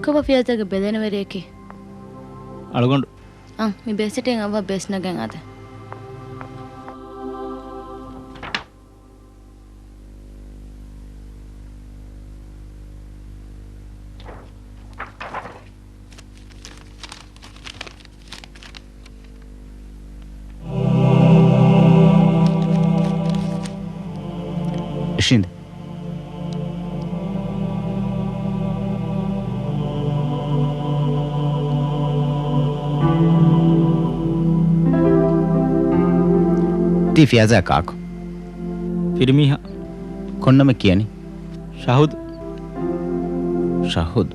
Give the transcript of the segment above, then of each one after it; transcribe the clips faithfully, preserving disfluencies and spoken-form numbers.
ކޮބާ ފިޔާޒާގެ ބެލެނިވެރިޔަކީ؟ އަޅުގަނޑު. އަނ، މި ބޭސް ސެޓިން އައްވާ ބޭސް ނަގަން އާދެ. އިށީނދެ. ތީ ފިޔާޒާ ކާކު؟ ފިރިމީހާ. ކޮން ނަމެއް ކިޔަނީ؟ ޝަހުދު. ޝަހުދު؟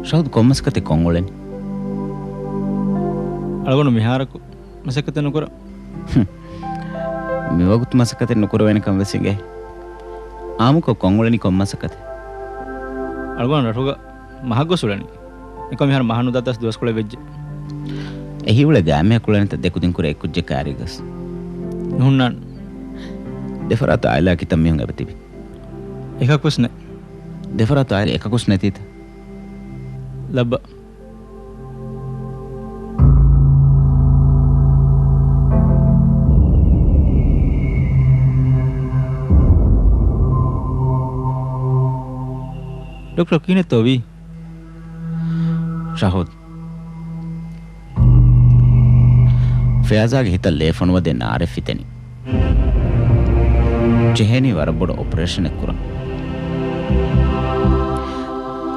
ޝަހުދު ކޮން މަސައްކަތެއް ކޮށް އުޅެނީ؟ އަޅުގަނޑު މިހާރަކު މަސައްކަތެއް ނުކުރަން. ހުން. މިވަގުތު މަސައްކަތެއް ނުކުރެވޭނެކަން ވެސް އިނގޭ. އާއްމުކޮށް ކޮށް އުޅެނީ ކޮން މަސައްކަތެއް؟ އަޅުގަނޑު ރަށުގަ މަހަށް ގޮސް އުޅެނީ. އެކަމް މިހާރު މަހަށް ނުދާ ދަސް ދުވަސްކޮޅެއް ވެއްޖެ. އެހީ އުޅޭ ގާތްމީހަކު އުޅެނީތަ ދެކުދިން ކުރެ އެއްކުއްޖެއް ކާރީގަސް؟ ނުހުންނާނެ. ދެފަރާތު އާއިލާ ކިތައް މީހުން އެބަތިބި؟ އެކަކުވެސް ނެތް. ދެފަރާތު އާއިލާ އެކަކުސް ނެތީތަ؟ ލައްބަ. ޑޮކްޓަރ ކިހިނެއްތޯ ވީ؟ ޝަހުދް. ފިޔާޒާގެ ހިތަށް ލޭ ފޮނުވަދޭ ނާރެއް ފިތެނި. ޖެހޭނީ ވަރަށް ބޮޑު އޮޕަރޭޝަނެއް ކުރަން.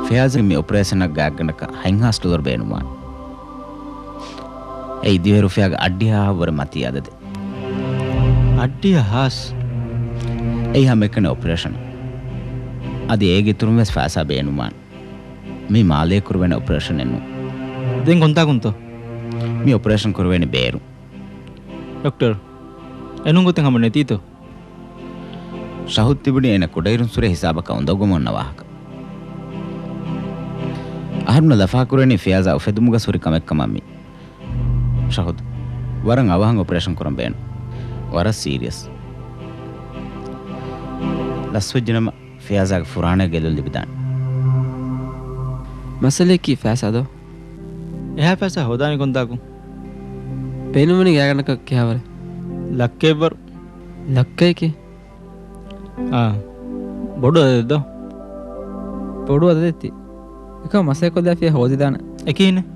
ފިޔާޒާ މި އޮޕަރޭޝަނަށް ގާތްގަނޑަކަށް ހަތް ހާސް ޑޮލަރު ބޭނުންވާނެ. އެއީ ދިވެހި ރުފިޔާގެ އަށްޑިހަ ހާސް ވުރެ މަތީ އަދަދެއް. އަށްޑިހަ ހާސް؟ އެއީ ހަމައެކަނި އޮޕަރޭޝަން. އަދި އޭގެ އިތުރުން ވެސް ފައިސާ ބޭނުންވާނެ. މީ މާލޭ ކުރެވޭނެ އޮޕަރޭޝަނެއް ނޫން. ދެން ކޮންތާކުންތޯ؟ މި އޮޕަރޭޝަން ކުރެވޭނެ ބޭރު. ޑޮކްޓަރ، އެނޫން ގޮތެއް ހަމަ ނެތީތޯ؟ ޝަހުދް ތިބުނީ އޭނަ ކުޑައިރުންސުރެ ހިސާބަކަށް އުނދަގޫމަ އޮންނަ ވާހަކަ. އަހަރުންނަށް ލަފާކުރެވެނީ ފިޔާޒާ އުފެދުމުގަ ހުރި ކަމެއްކަމަށް މީ. ޝަހުދް، ވަރަށް އަވަހަށް އޮޕަރޭޝަން ކުރަން ބޭނުން. ވަރަށް ސީރިއަސް. ލަސްވެއްޖެނަމަ ފިޔާޒާގެ ފުރާނަ ގެއްލުން ލިބިދާނެ. މައްސަލައަކީ ފައިސާ ދޯ؟ އެހާ ފައިސާ ހޯދާނީ ކޮންތާކުން؟ ބޭނުންވަނީ ގާތްގަނޑަކަށް ކިހާވަރެއް؟ ލައްކައެއްވަރު. ލައްކައެކޭ؟ އާ، ބޮޑު އަދަދެއް ދޯ؟ ބޮޑު އަދަދެއް ތީ. އެކަމަކު މަސައްކަތްކޮށްލާފިޔާ ހޯދިދާނެ. އެކީ ހިނެއް؟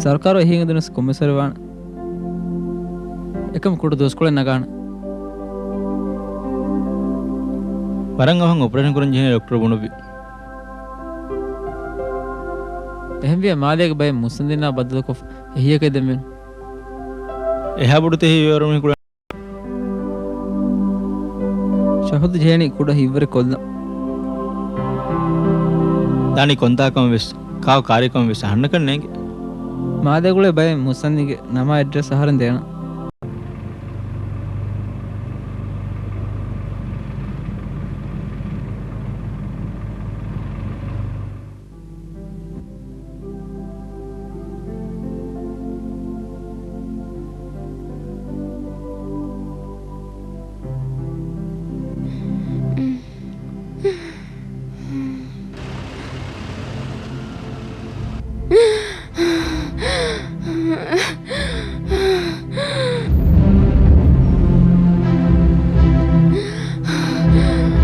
ސަރުކާރު އެހީގަ ދިނުސް ކޮންމެސްވަރެއް ވާނެ. އެކަމަކު ކުޑަ ދުވަސްކޮޅެއް ނަގާނެ. ވަރަށް އަވަހަށް އޮޕަރޭޝަން ކުރަން ޖެހޭ ޑޮކްޓަރު ބުނުއްވި. އެހެންވިޔަ މާލޭގެ ބައެއް މުއްސަނދިންނާ ބައްދަލުކޮށް އެހީއަކަށް ދެން މީނު. އެހާ ބޮޑު ތެހި ވިޔަވަރު މީހަކު ޝަހުދު ޖެހޭނީ ކުޑަ ހިތްވަރެއް ކޮށްލަން. ދާނީ ކޮންތާކަމެއް ވެސް، ކާކު ކާރީކަމެއް ވެސް އަހަންނަކަށް ނޭނގެ. މާލޭގުޅޭ ބައެއް މުއްސަނދިންގެ ނަމާ އެޑްރެސް އަހަރެން ދޭނަން.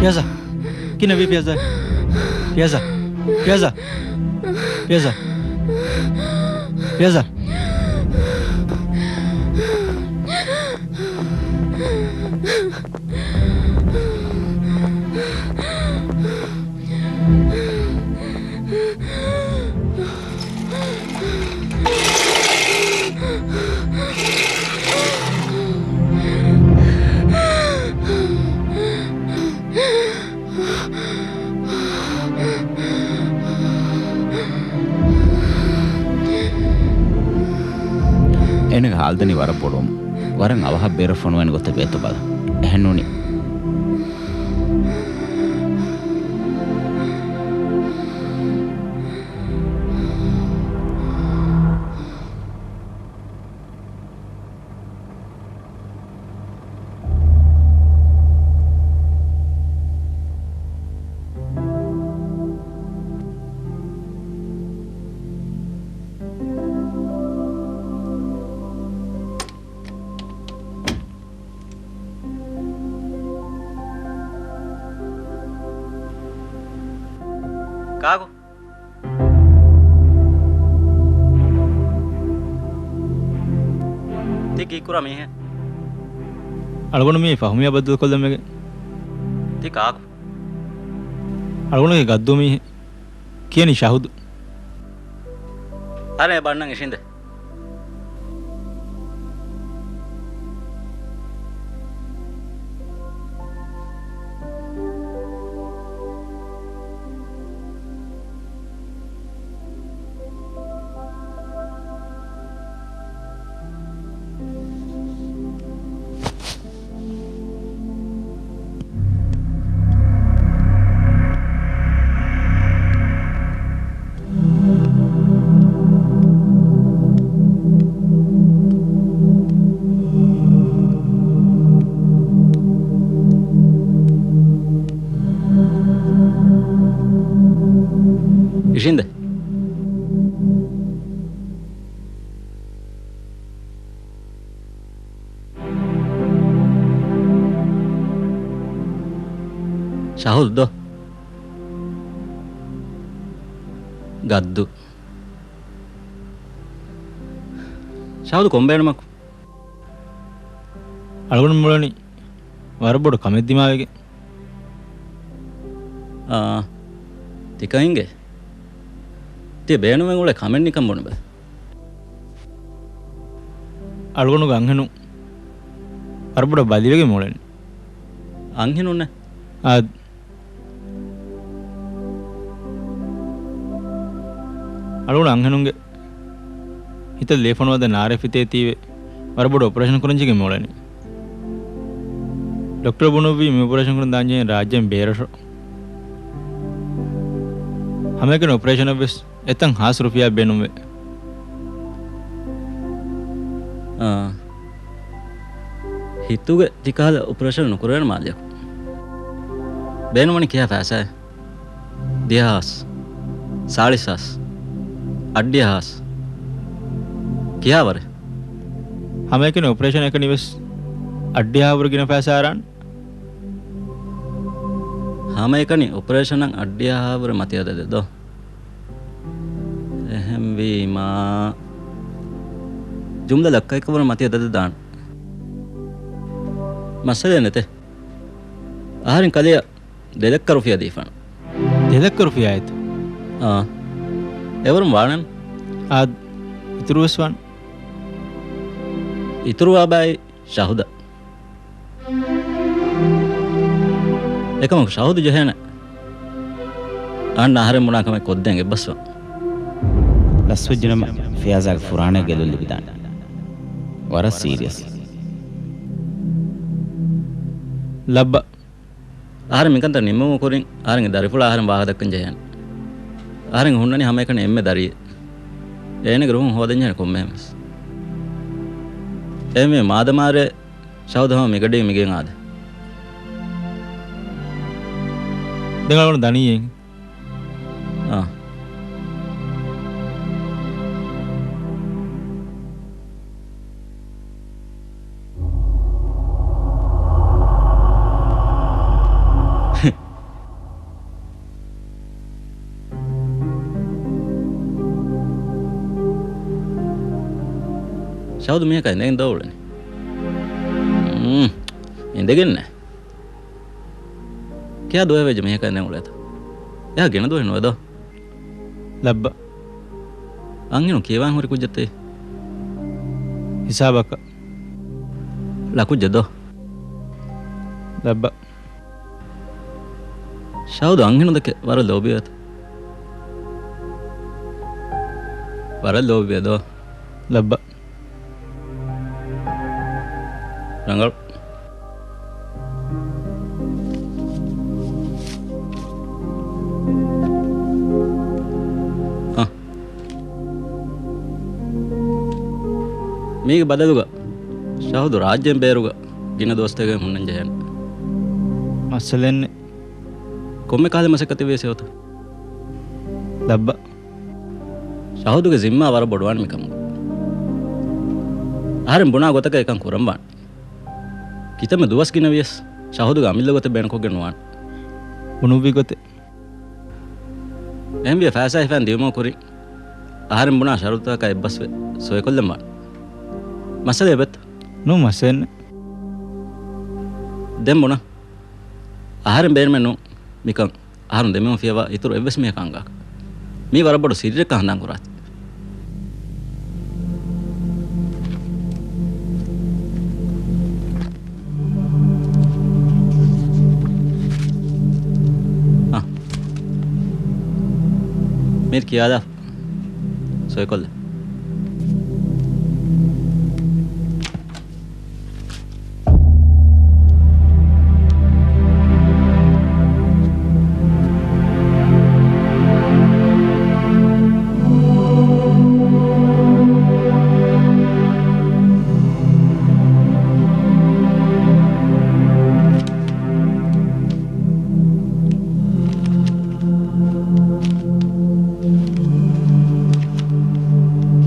ފިޔާޒާ. ކިހިނެއްވީ ފިޔާޒާ؟ ފިޔާޒާ. ފިޔާޒާ. ފިޔާޒާ. ފިޔާޒާ. އޭނަގެ ހާލު ދަނީ ވަރަށް ބޮޑުވަމުން. ވަރަށް އަވަހަށް ބޭރަށް ފޮނުވޭނެ ގޮތެއް ވޭތޯ ބަލަ. އެހެންނޫނީ. ކާކު؟ ތި ކީއްކުރާ މީހެއް؟ އަޅުގަނޑު މީ ފަހުމިޔާ ބައްދަލުކޮށްލަން ވެގެން. ތި ކާކު؟ އަޅުގަނޑުގެ ގައްދޫ މީހެއް. ކިޔަނީ ޝަހުދު. އަރޭ ބަންނަން އިށީނދެ. އިށީނދެ. ޝަހުދު ދޯ؟ ގައްދޫ. ޝަހުދު ކޮން ބޭނުމަކު؟ އަޅުގަނޑު މިއުޅެނީ ވަރަށް ބޮޑު ކަމެއް ދިމާވެގެން. އާ، ތިކައިންގެ ތި ބޭނުމެއް އުޅޭ ކަމެއް ނިކަން ބުނެބަ. އަޅުގަނޑުގެ އަންހެނުން ވަރަށް ބޮޑަށް ބަލިވެގެން މިއުޅެނީ. އަންހެނުންނެއް؟ އާ، އަޅުގަނޑު އަންހެނުންގެ ހިތަށް ލިޔެފަނުވާދޭ ނާރެއް ފިތޭތީވެ، ވަރަށް ބޮޑު އޮޕަރޭޝަން ކުރަން ޖެހިގެން މިއުޅެނީ. ޑޮކްޓަރު ބުނުއްވީ މި އޮޕަރޭޝަން ކުރަން ދާންޖެހޭ ރާއްޖޭން ބޭރަށް. ހަމައެކަނި އޮޕަރޭޝަނަށްވެސް އެތަން ހާސް ރުފިޔާ ބޭނުންވޭ. އާ. ހިތުގެ ތިކަހަލަ އޮޕަރޭޝަން ނުކުރޭނެ މާލެއަކު. ބޭނުންވަނީ ކިހާ ފައިސާއެއް؟ ދިހަ ހާސް، ސާޅީސް ހާސް، އަށްޑިހަ ހާސް. ކިހާވަރެއް؟ ހަމައެކަނި އޮޕަރޭޝަން އެކަނިވެސް އަށްޑިހަ ހާވަރު ގިނަ ފައިސާ އަރާން. ހަމައެކަނި އޮޕަރޭޝަނަށް އަށްޑިހަ ހާވަރު މަތި އަދަދެއް ދޯ؟ އެހެންވީމާ، ޖުމްލަ ލައްކައެއްކަށްވުރެ މަތި އަދަދެއް ދާން. މައްސަލައެއް ނެތޭ. އަހަރެން ކަލެޔަށް ދެލައްކަ ރުފިޔާ ދީފާނެ. ދެލައްކަ ރުފިޔާއެއްތަ؟ އާ. އެވަރުން ވާނަން. އާ، އިތުރުވެސް ވާން. އިތުރުވާ ބާއި ޝަހުދަށް. އެކަމަކު ޝަހުދު ޖެހޭނެ. އަހަންނަށް އަހަރެން ބުނާ ކަމެއް ކޮށްދޭން އެއްބަސްވާ. ލަސްވެއްޖެނަމަ ފިޔާޒާގެ ފުރާނައިގެ ލޮލް ލިބިދާނެ. ވަރަށް ސީރިއަސް. ލައްބަ. އަހަރެން މިކަންތައް ނިންމުމުގެ ކުރިން އަހަރެންގެ ދަރިފުޅާ އަހަރެން ވާހަކަދައްކަން ޖެހޭނެ. އަހަރެން ހުންނަނީ ހަމައެކަނި އެންމެ ދަރިއެއް. އޭނަގެ ރުހުން ހޯދަންޖެހޭނެ ކޮންމެހެންވެސް. އެހެންވީމަ މާދަމާރޭ ޝަހުދު ހަމަ މިގަޑީގަ މިގެއިން އާދޭ. ދެން އަޅުގަނޑު ދަނީއޭ. އާ. ޝަހުދު މީހަކާ އިނދެގެން ދޯ އުޅެނީ؟ އުން، އިނދެގެންނޭ. ކިހާ ދުވަހެއް ވެއްޖެ މީހަކާ އިނދެގެން އުޅޭތަ؟ އެހާ ގިނަ ދުވަހެއް ނުވޭ ދޯ؟ ލައްބަ. އަންހެނުން ކިޔަވާން ހުރި ކުއްޖެއްތަ؟ ހިސާބަކަށް. ލަކުއްޖެއް ދޯ؟ ލައްބަ. ޝަހުދު އަންހެނުން ދެކެ ވަރަށް ލޯބިވޭތަ؟ ވަރަށް ލޯބިވޭ ދޯ؟ ލައްބަ. ރަނގަޅު. އަ. މީގެ ބަދަލުގަ ޝަހުދު ރާއްޖޭން ބޭރުގަ ގިނަ ދުވަސްތަކެއް ހުންނަން ޖެހޭނެ. މައްސަލައެއްނެއް. ކޮންމެ ކަހަލަ މަސައްކަތެއް ވިޔަސް އެއޮތަ؟ ލައްބަ. ޝަހުދުގެ ޒިންމާ ވަރަށް ބޮޑުވާނެ މިކަމުގަ. އަހަރެން ބުނާ ގޮތަކަށް އެކަން ކުރަން ވާނެ. ކިތަންމެ ދުވަސް ގިނަ ވިޔަސް ޝަހުދުގެ އަމިއްލަ ގޮތެއް ބޭނުންކޮށްގެން ނުވާނެ. ބުނުއްވި ގޮތެއް. އެހެންވިޔަ ފައިސާ ހިފަން ދިޔުމުގެ ކުރިން އަހަރެން ބުނާ ޝަރުތުތަކާ އެއްބަސްވެ ސޮއިކޮށްލަން ވާނެ. މައްސަލަ އެބަތަ؟ ނޫން މައްސަލައެއް ނެތް. ދެން ބުނާ. އަހަރެން ބޭނުމެއް ނޫން މިކަން. އަހަރުން ދެމީހުން ފިޔަވާ އިތުރު އެއްވެސް މީހަކަށް އަނގާކަށް. މީ ވަރަށް ބޮޑު ސިއްރެއްކަން ހަނދާން ކުރާތި. އާ. މީރު ކިޔާލާ. ސޮއިކޮށްލަ.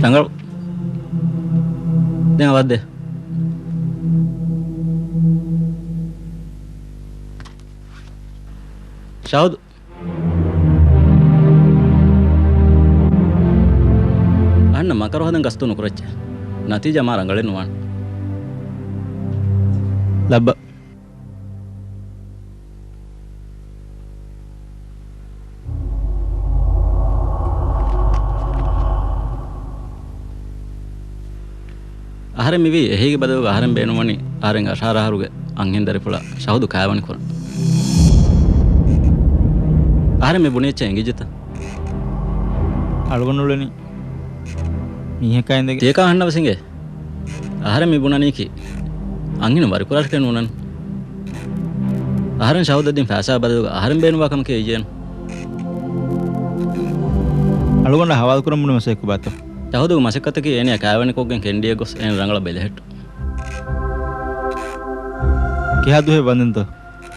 ރަނގަޅު. ދެން އަވަށްދޭ. ޝަހުދު. އަހަންނަށް މަކަރު ހަދަން ގަސްތު ނުކުރައްޗޭ. ނަތީޖާ މާ ރަނގަޅެއް ނުވާނެ. ލައްބަ. އަހަރެން މިވީ އެހީގެ ބަދަލުގަ އަހަރެން ބޭނުންވަނީ އަހަރެންގެ އަށާރަ އަހަރުގެ އަންހެން ދަރިފުޅާ ޝަހުދު ކާވެނި ކުރަން. އަހަރެން މި ބުނި އެއްޗެއް އެނގިއްޖެތަ؟ އަޅުގަނޑު އުޅެނީ މީހަކާ އިނދެގެން. ތިޔަކާ އަހަންނަށް ވެސް އިނގޭ. އަހަރެން މި ބުނަނީކީ އަންހެނުން ވަރިކުރާށޭ ނޫނަން. އަހަރެން ޝަހުދަށް ދިން ފައިސާ ބަދަލުގަ އަހަރެން ބޭނުންވާ ކަމަކީ އެއްޔޭނު. އަޅުގަނޑަށް ހަވާލުކުރަން ބުނި މަސައްކަތް ކޮބާތޯ؟ ޝަހުދުގެ މަސައްކަތަކީ އޭނަޔާ ކާވެނިކޮށްގެން ކެނޑީއެއް ގޮސް އޭނަ ރަނގަޅަށް ބެލެހެއްޓުން. ކިހާ ދުވަހެއް ވަންދެންތޯ؟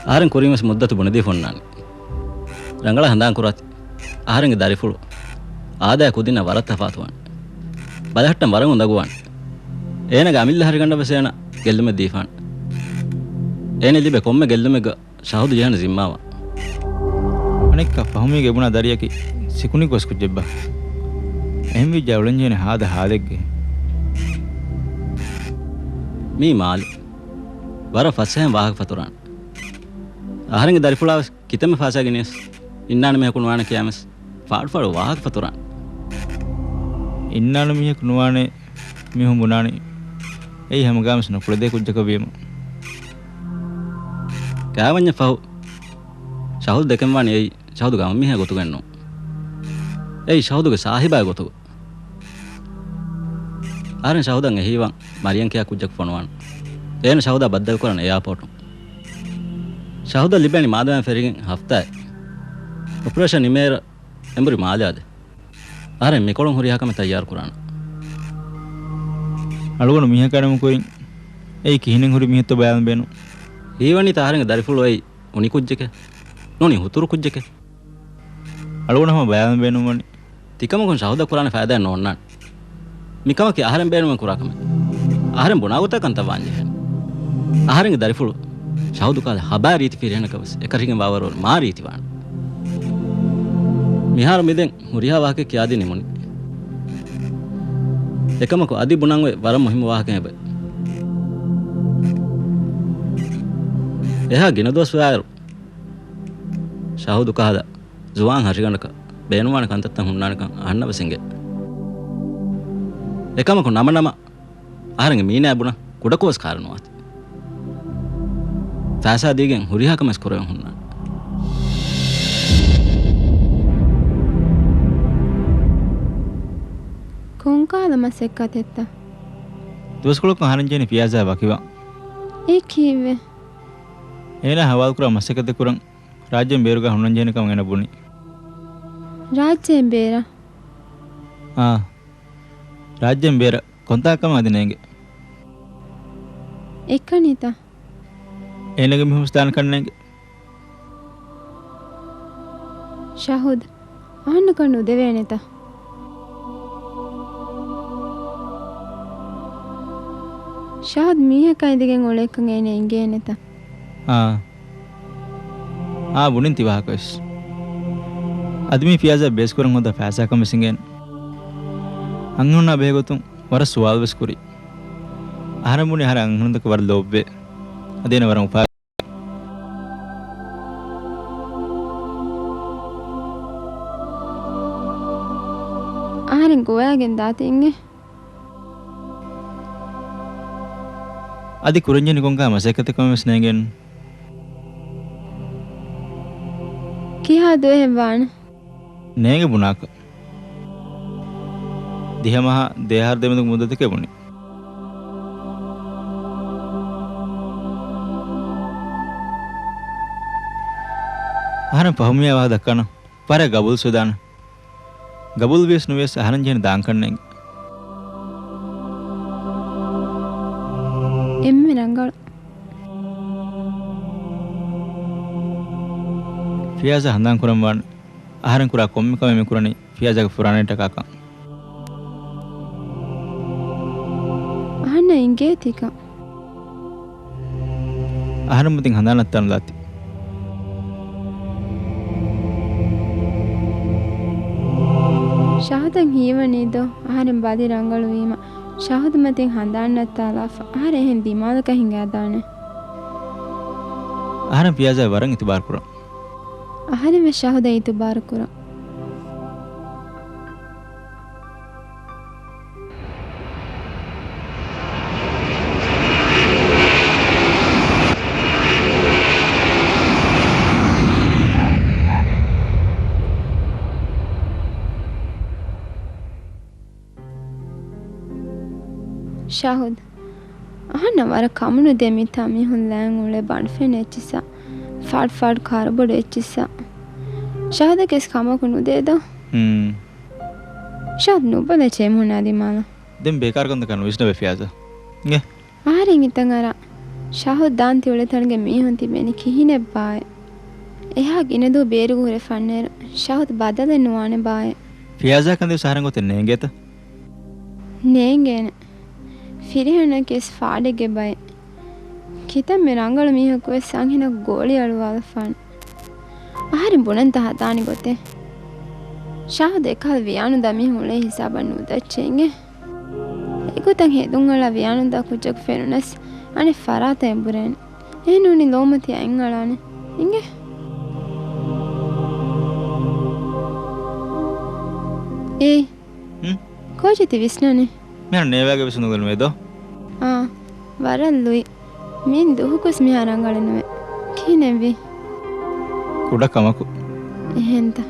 އަހަރެން ކުރިން ވެސް މުއްދަތު ބުނެދީފަ އޮންނާނީ. ރަނގަޅަށް ހަނދާން ކުރާތި. އަހަރެންގެ ދަރިފުޅު އާދަޔާ ކުދިންނާ ވަރަށް ތަފާތުވާނެ. ބަލަހައްޓަން ވަރަށް އުނދަގޫވާނެ. އޭނަގެ އަމިއްލަ ހަށިގަނޑަށް ވެސް އޭނަ ގެއްލުމެއް ދީފާނެ. އޭނަ ލިބޭ ކޮންމެ ގެއްލުމެއްގަ ޝަހުދު ޖެހޭނެ ޒިންމާވާން. އަނެއްކާ ފަހުމީގެ ބުނާ ދަރިއަކީ ސިކުނޑި ގޮސް ކުއްޖެއްބާ. އެހެންވިއްޖާ އުޅެންޖެހޭނެ ހާދަ ހާލެއްގެ. މީ މާލެ. ވަރަށް ފަސޭހައިން ވާހަކަ ފަތުރާނެ. އަހަރެންގެ ދަރިފުޅާ ވެސް ކިތަންމެ ފައިސާ ގިނަޔަސް އިންނާނެ މީހަކު ނުވާނެ ކިޔާމެސް ފާޑުފާޑު ވާހަކަ ފަތުރާނެ. އިންނާނެ މީހަކު ނުވާނެ މީހުން ބުނާނީ އެއީ ހަމަގާމެސް ނުކުޅެދޭ ކުއްޖަކަށް ވީމަ. ކާވަންޏަށް ފަހު ޝަހުދު ދެކެންވާނީ އެއީ ޝަހުދު ގަމަމީހާ ގޮތުގައެއްނޫން. އެއީ ޝަހުދުގެ ސާހިބާ ގޮތުގަ. އަހަރެން ޝަހުދަށް އެހީވާން މަރިޔަން ކިޔާ ކުއްޖަކު ފޮނުވާނެ. އޭނަ ޝަހުދާ ބައްދަލުކުރާނެ އެއާޕޯޓުން. ޝަހުދަށް ލިބޭނީ މާދަމާ ފެށިގެން ހަފްތާއެއް. އޮޕަރޭޝަން ނިމޭއިރަށް އެނބުރި މާލެއަށް ދޭ. އަހަރެން މިކޮޅުން ހުރިހާ ކަމެއް ތައްޔާރު ކުރާނަން. އަޅުގަނޑު މީހަކާ ނަމު ކުރިން އެއީ ކިހިނެއް ހުރި މީހެއްތޯ ބަލާލަން ބޭނުން. ހީވަނީތަ އަހަރެންގެ ދަރިފުޅު އެއީ އުނި ކުއްޖެކޭ؟ ނޫނީ ހުތުރު ކުއްޖެކޭ؟ އަޅުގަނޑު ހަމަ ބަލާލަން ބޭނުންވަނީ. ތިކަމަކުން ޝަހުދަށް ކުރާނެ ފައިދާއެއް ނޯންނާނެ. މިކަމަކީ އަހަރެން ބޭނުމެއް ކުރާ ކަމެއް. އަހަރެން ބުނާ ގޮތަށް ކަންތައް ވާން ޖެހޭނެ. އަހަރެންގެ ދަރިފުޅު ޝަހުދު ކަހަލަ ހަބާ ރީތި ފިރިހެނަކަށް ވެސް އެކަށީގެން ވާވަރު މާ ރީތިވާނެ. މިހާރު މިދެން ހުރިހާ ވާހަކައެއް ކިޔާދީ ނިމުނީ. އެކަމަކު އަދި ބުނަން އޮތް ވަރަށް މުހިއްމު ވާހަކައެއް އެބަ. އެހާ ގިނަ ދުވަސް ވާއިރު ޝަހުދު ކަހަލަ ޒުވާން ހަށިގަނޑަކަށް ބޭނުންވާނެ ކަންތައްތައް ހުންނާނެކަން އަހަންނަށް ވެސް އެނގޭ. އެކަމަކު ނަމަ ނަމަ އަހަރެންގެ މީނާ ބުނަން ކުޑަކޮށް ވެސް ކާރި ނުވާތީ. ފައިސާ ދީގެން ހުރިހާ ކަމެއް ކުރެވެން ހުންނާނެ. ކޮންކަހަލަ މަސައްކަތެއްތަ؟ ދުވަސްކޮޅަކުން އަހަރެން ޖެހޭނީ ފިޔާޒާ ވަކިވާން. އެ ކީއްވެ؟ އޭނާ ހަވާލުކުރާ މަސައްކަތެއް ކުރަން ރާއްޖޭން ބޭރުގަ ހުންނަންޖެހޭނެ ކަމަށް އޭނަ ބުނީ. ރާއްޖޭން ބޭރަށް؟ އާ. ރާއްޖޭން ބޭރަށް ކޮންތާކަމެއް އަދި ނޭނގެ. އެކަނިތަ؟ އޭނަގެ މިހުސް ދާނެކަން ނޭނގެ. ޝަހުދް، އަހަންނަކަށް ނުދެވޭނެތަ؟ ޝަހުދް މީހަކާ އިނދެގެން އުޅޭކަން އޭނަ އެނގޭނެތަ؟ އާ. އާ، ބުނިން ތި ވާހަކަވެސް. އަދި މީ ފިޔާޒާ ބޭސްކުރަން ހުންނަ ފައިސާކަން ވެސް އިނގޭނެ. އަންހެނުންނާ ބެހޭގޮތުން ވަރަށް ސުވާލު ވެސް ކުރި. އަހަރެން ބުނި އަހަރެން އަންހެނުންދެކެ ވަރަށް ލޯބިވޭ. އަދި އޭނަ ވަރަށް އުފާ. އަހަރެން ގޮވައިގެން ދާތީ އިނގޭ. އަދި ކުރަންޖެހެނީ ކޮންކަހަލަ މަސައްކަތެއް ކަމެއް ވެސް ނޭނގެން. ކިހާ ދުވަހެއް ވާނެ؟ ނޭނގެ ބުނާކަށް. ދިހަ މަހާ ދެއަހަރު ދެމެދު މުއްދަތަކޭ ބުނި. އަހަރެން ފަހުމީއާ ވާހަކަ ދައްކާނަން. ފަހަރެއް ގަބޫލު ސުދާނެ. ގަބޫލު ވިޔަސް ނުވިޔަސް އަހަރެން ޖެހެނީ ދާން ކަންނޭނގެ. އެންމެ ރަނގަޅު. ފިޔާޒާ ހަނދާން ކުރަން ވާނެ. އަހަރެން ކުރާ ކޮންމެ ކަމެއް މި ކުރަނީ ފިޔާޒާގެ ފުރާނައަށްޓަކާކަން. އަހަންނަށް އިނގޭތީކަން. އަހަރެން މަތިން ހަނދާން ނައްތާލާތި. ޝަހުދަށް ހީވަނީ ދޯ އަހަރެން ބަލި ރަނގަޅުވީމަ. ޝަހުދު މަތިން ހަނދާން ނައްތާލާފަ. އަހަރެން އެހެން ދިމާލަކަށް ހިނގާދާނެ. އަހަރެން ފިޔާޒާ ވަރަށް އިތުބާރު ކުރަން. އަހަރެން ވެސް ޝަހުދަށް އިތުބާރު ކުރަން. ޝަހުދް، އަހަންނަށް ވަރަށް ކަމުނުދޭ މިތާ މީހުން ލަޔަށް އުޅޭ ބަނޑުފެން އެއްޗިއްސާ، ފާޑު ފާޑު ކާރުބޮޑު އެއްޗިއްސާ. ޝަހުދަކަށް ކަމަކު ނުދޭ ދޯ؟ ހުން. ޝަހުދް ނުބަލަ ޗޭމުނާ ދިމާލަށް. ދެން ބޭކާރު ކަންތަކަށް ނުވިސްނަވޭ ފިޔާޒާ. އިނގޭ. އަހަރެން ހިތަށް އަރާ، ޝަހުދް ދާން ތިއުޅެތަނުގެ މީހުން ތިބޭނީ ކިހިނެއްބާއޭ؟ އެހާ ގިނަ ދުވަހު ބޭރުގަ ހުރެފަ އަންނައިރު ޝަހުދް ބަދަލެއް ނުވާނެ ބާއޭ؟ ފިޔާޒާ ކަންދިވެސް އަހަރެން ގޮތެއް ނޭނގޭތަ؟ ނޭނގޭނެ. ފިރިހެނަކީ ވެސް ފާޑެއްގެ ބައެއް. ކިތަންމެ ރަނގަޅު މީހަކު ވެސް އަންހެނަކު ގޯޅި އަޅުވާލަފާނެ. އަހަރެން ބުނަންތަ ހަދާނެ ގޮތެއް؟ ޝަހުދް އެކަހަލަ ވިޔާނުދާ މީހުން އުޅޭ ހިސާބަށް ނުދައްޗޭ އިނގޭ. އެގޮތަށް ހެދުން އަޅާ ވިޔާނުދާ ކުއްޖަކު ފެނުނަސް އަނެއް ފަރާތަށް އެނބުރޭނެ. އެހެން ނޫނީ ލޯމަތި އަތް އަޅާނެ. އިނގޭ. އޭ. ހުން؟ ކޯޗެއް ތި ވިސްނަނީ؟ މިހާރު ނޭވާގެ ވެސް ނުގަނުވޭ ދޯ؟ އާ، ވަރަށް ލުއި. މިއިން ދުވަހަކުވެސް މިހާ ރަނގަޅެއް ނުވޭ. ކިހިނެއްވީ؟ ކުޑަ ކަމަކު. އެހެންތަ؟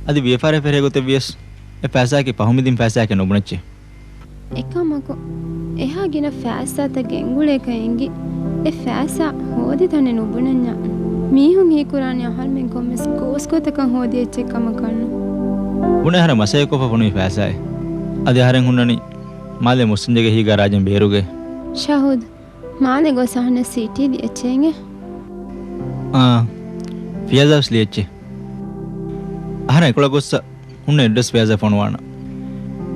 އަދި ވިޔަފާރި ފެށޭ ގޮތެއް ވިޔަސް، އެ ފައިސާއަކީ ފަހުމީ ދިން ފައިސާއަކަށް ނުބުނައްޗޭ. އެކަމަކު، އެހާ ގިނަ ފައިސާތައް ގެންގުޅޭކަށް އެނގި، އެ ފައިސާ ހޯދި ތަނެއް ނުބުނަންޏާ. މީހުން ހީކުރާނީ އަހަރުމެން ކޮންމެސް ގޯސްގޮތަކަށް ހޯދި އެއްޗެއް ކަމަކަށްނު. ބުނެ އަހަރެން މަސައްކަތްކޮށްފަ ފޮނުވި ފައިސާއެއް. އަދި އަހަރެން ހުންނަނީ މާލެ މުސްލިމްގެ ހިތްގަ ރާޖެއް ބޭރުގަ. ޝަހުދް، މާލެ ގޮސް އަހަންނަށް ސީޓީ ލިޔެއްޗޭ އިނގޭ. އާ، ފިޔާޒާވެސް ލިޔެއްޗޭ. އަހަރެން އެކޮޅަށް ގޮއްސަ ހުންނަ އެޑްރެސް ފިޔާޒާ ފޮނުވާނަ.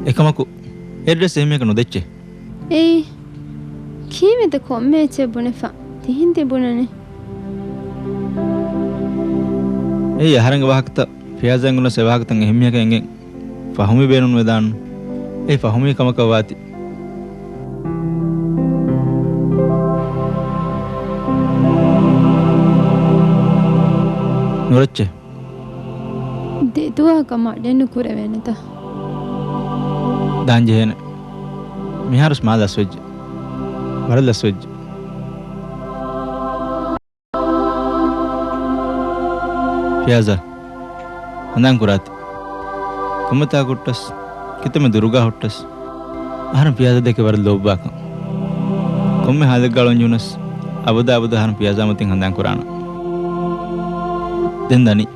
އެކަމަކު، އެޑްރެސް އެހެން މީހަކަށް ނުދެއްޗޭ. އެއީ، ކީއްވެތަ ކޮންމެ އެއްޗެއް ބުނެފަ؟ ތިހިން ތި ބުނަނީ. އެއީ އަހަރެންގެ ވާހަކަތައް ފިޔާޒާ އެނގުނަސް އެ ވާހަކަތައް އެހެން މީހަކަށް އެނގެން ފަހުމީ ބޭނުންވެދާނު. އެއީ ފަހުމީ ކަމަކަށް ވާތީ. ނުރައްޗޭ. ދެ ދުވަހަކަށް މަޑެއް ނުކުރެވޭނެތަ؟ ދާން ޖެހޭނެ. މިހާރުސް މާ ލަސްވެއްޖެ. ވަރަށް ލަސްވެއްޖެ. ފިޔާޒާ، ހަނދާން ކުރާތި. ކޮންމެތާ ހުއްޓަސް، ކިތަންމެ ދުރުގާ ހުއްޓަސް، އަހަރެން ފިޔާޒާ ދެކެ ވަރަށް ލޯބިވާކަން. ކޮންމެ ހާލެއްގަ އަޅުން ޖޫނަސް، އަބަދާ އަބަދު އަހަރެން ފިޔާޒާ މަތިން ހަނދާން ކުރާނަ. ދެން ދަނީ.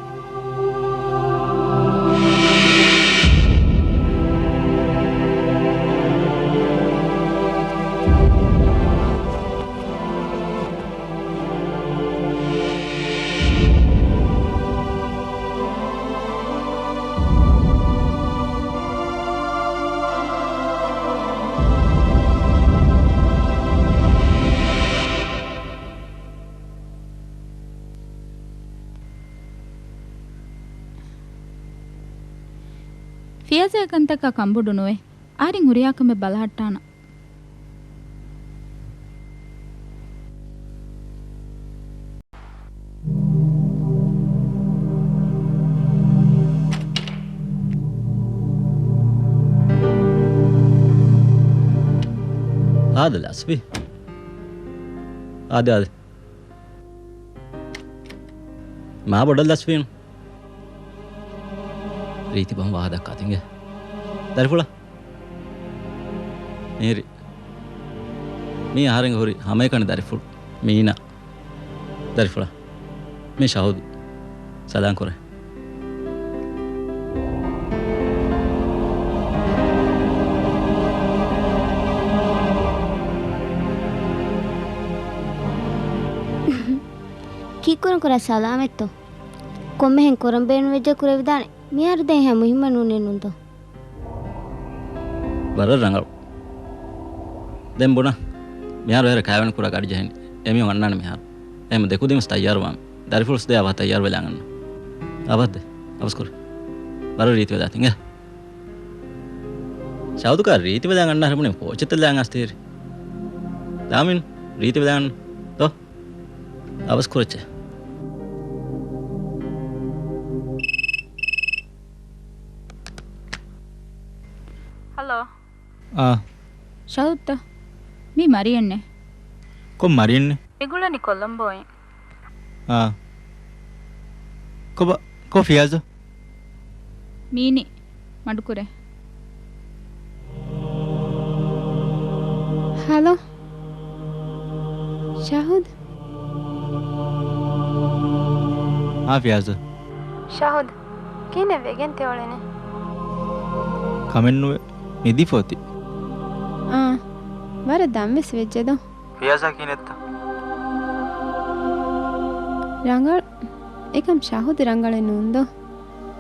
ފިޔާޒާ ކަންތަކާ ކަންބޮޑު ނުވޭ. އަހަރެން ހުރިހާ ކަމެއް ބަލަހައްޓާނަން. އާދެ ލަސްވީ. އާދެ، އާދެ. މާ ބޮޑަށް ލަސްވީނު. ރީތި ބަހުން ވާހަކަ ދައްކާތި އިނގޭ. ދަރިފުޅާ. މީރި. މީ އަހަރެންގެ ހުރި ހަމައެކަނި ދަރިފުޅު. މީނާ. ދަރިފުޅާ. މީ ޝަހުދު. ސަލާން ކުރޭ. ކީއްކުރަން ކުރާ ސަލާމަތްތޯ؟ ކޮންމެހެން ކުރަން ބޭނުންވެއްޖެ ކުރެވިދާނެ. މިހާރު ދެން ހަމަ މުހިއްމެއް ނޫނޭ ނޫންތޯ؟ ވަރަށް ރަނގަޅު. ދެން ބުނަ. މިހާރު ހޭރަ ކާވެނި ކުރާ ގަޑި ޖެހެނީ. އެމީހުން އަންނާނެ މިހާރު. އެހެން ދެކުދިން ވެސް ތައްޔާރުވާން. ދަރިފުޅުސް ދެ އަވަހަށް ތައްޔާރު ވެލާން އަންނަ. އަވަހަށް ދެ. އަވަސް ކުރޭ. ވަރަށް ރީތި ވެލާތި އިނގޭ. ޝަހުދު ކާ ރީތި ވެލާން އަންނަ ހަރެ ބުނި ކޯޗެއް ތެލާން އަސްތީރި. ދާމިން ރީތި ވެލާން ދޯ. އަވަސް ކުރައްޗޭ. ހަލޯ. އާ. ޝަހުދްތަ؟ މީ މަރިޔަންނޭ. ކޮން މަރިޔަންނޭ؟ މި ގުޅަނީ ކޮލަމްބޯއިން. އާ. ކޮބާ، ކޮ ފިޔާޒަ؟ މީނި، މަޑުކުރޭ. ހަލޯ. ޝަހުދް. އާ، ފިޔާޒަ. ޝަހުދް، ކިހިނެއް ވެގެން ތި އުޅެނީ؟ ކަމެއްނުވޭ، ނިދިފަ އޮތީ. އާ، ވަރަށް ދަންވެސް ވެއްޖެ ދޯ. ފިޔާޒާ ކިހިނެއްތަ؟ ރަނގަޅު. އެކަމް ޝަހުދް ރަނގަޅެއް ނޫން ދޯ.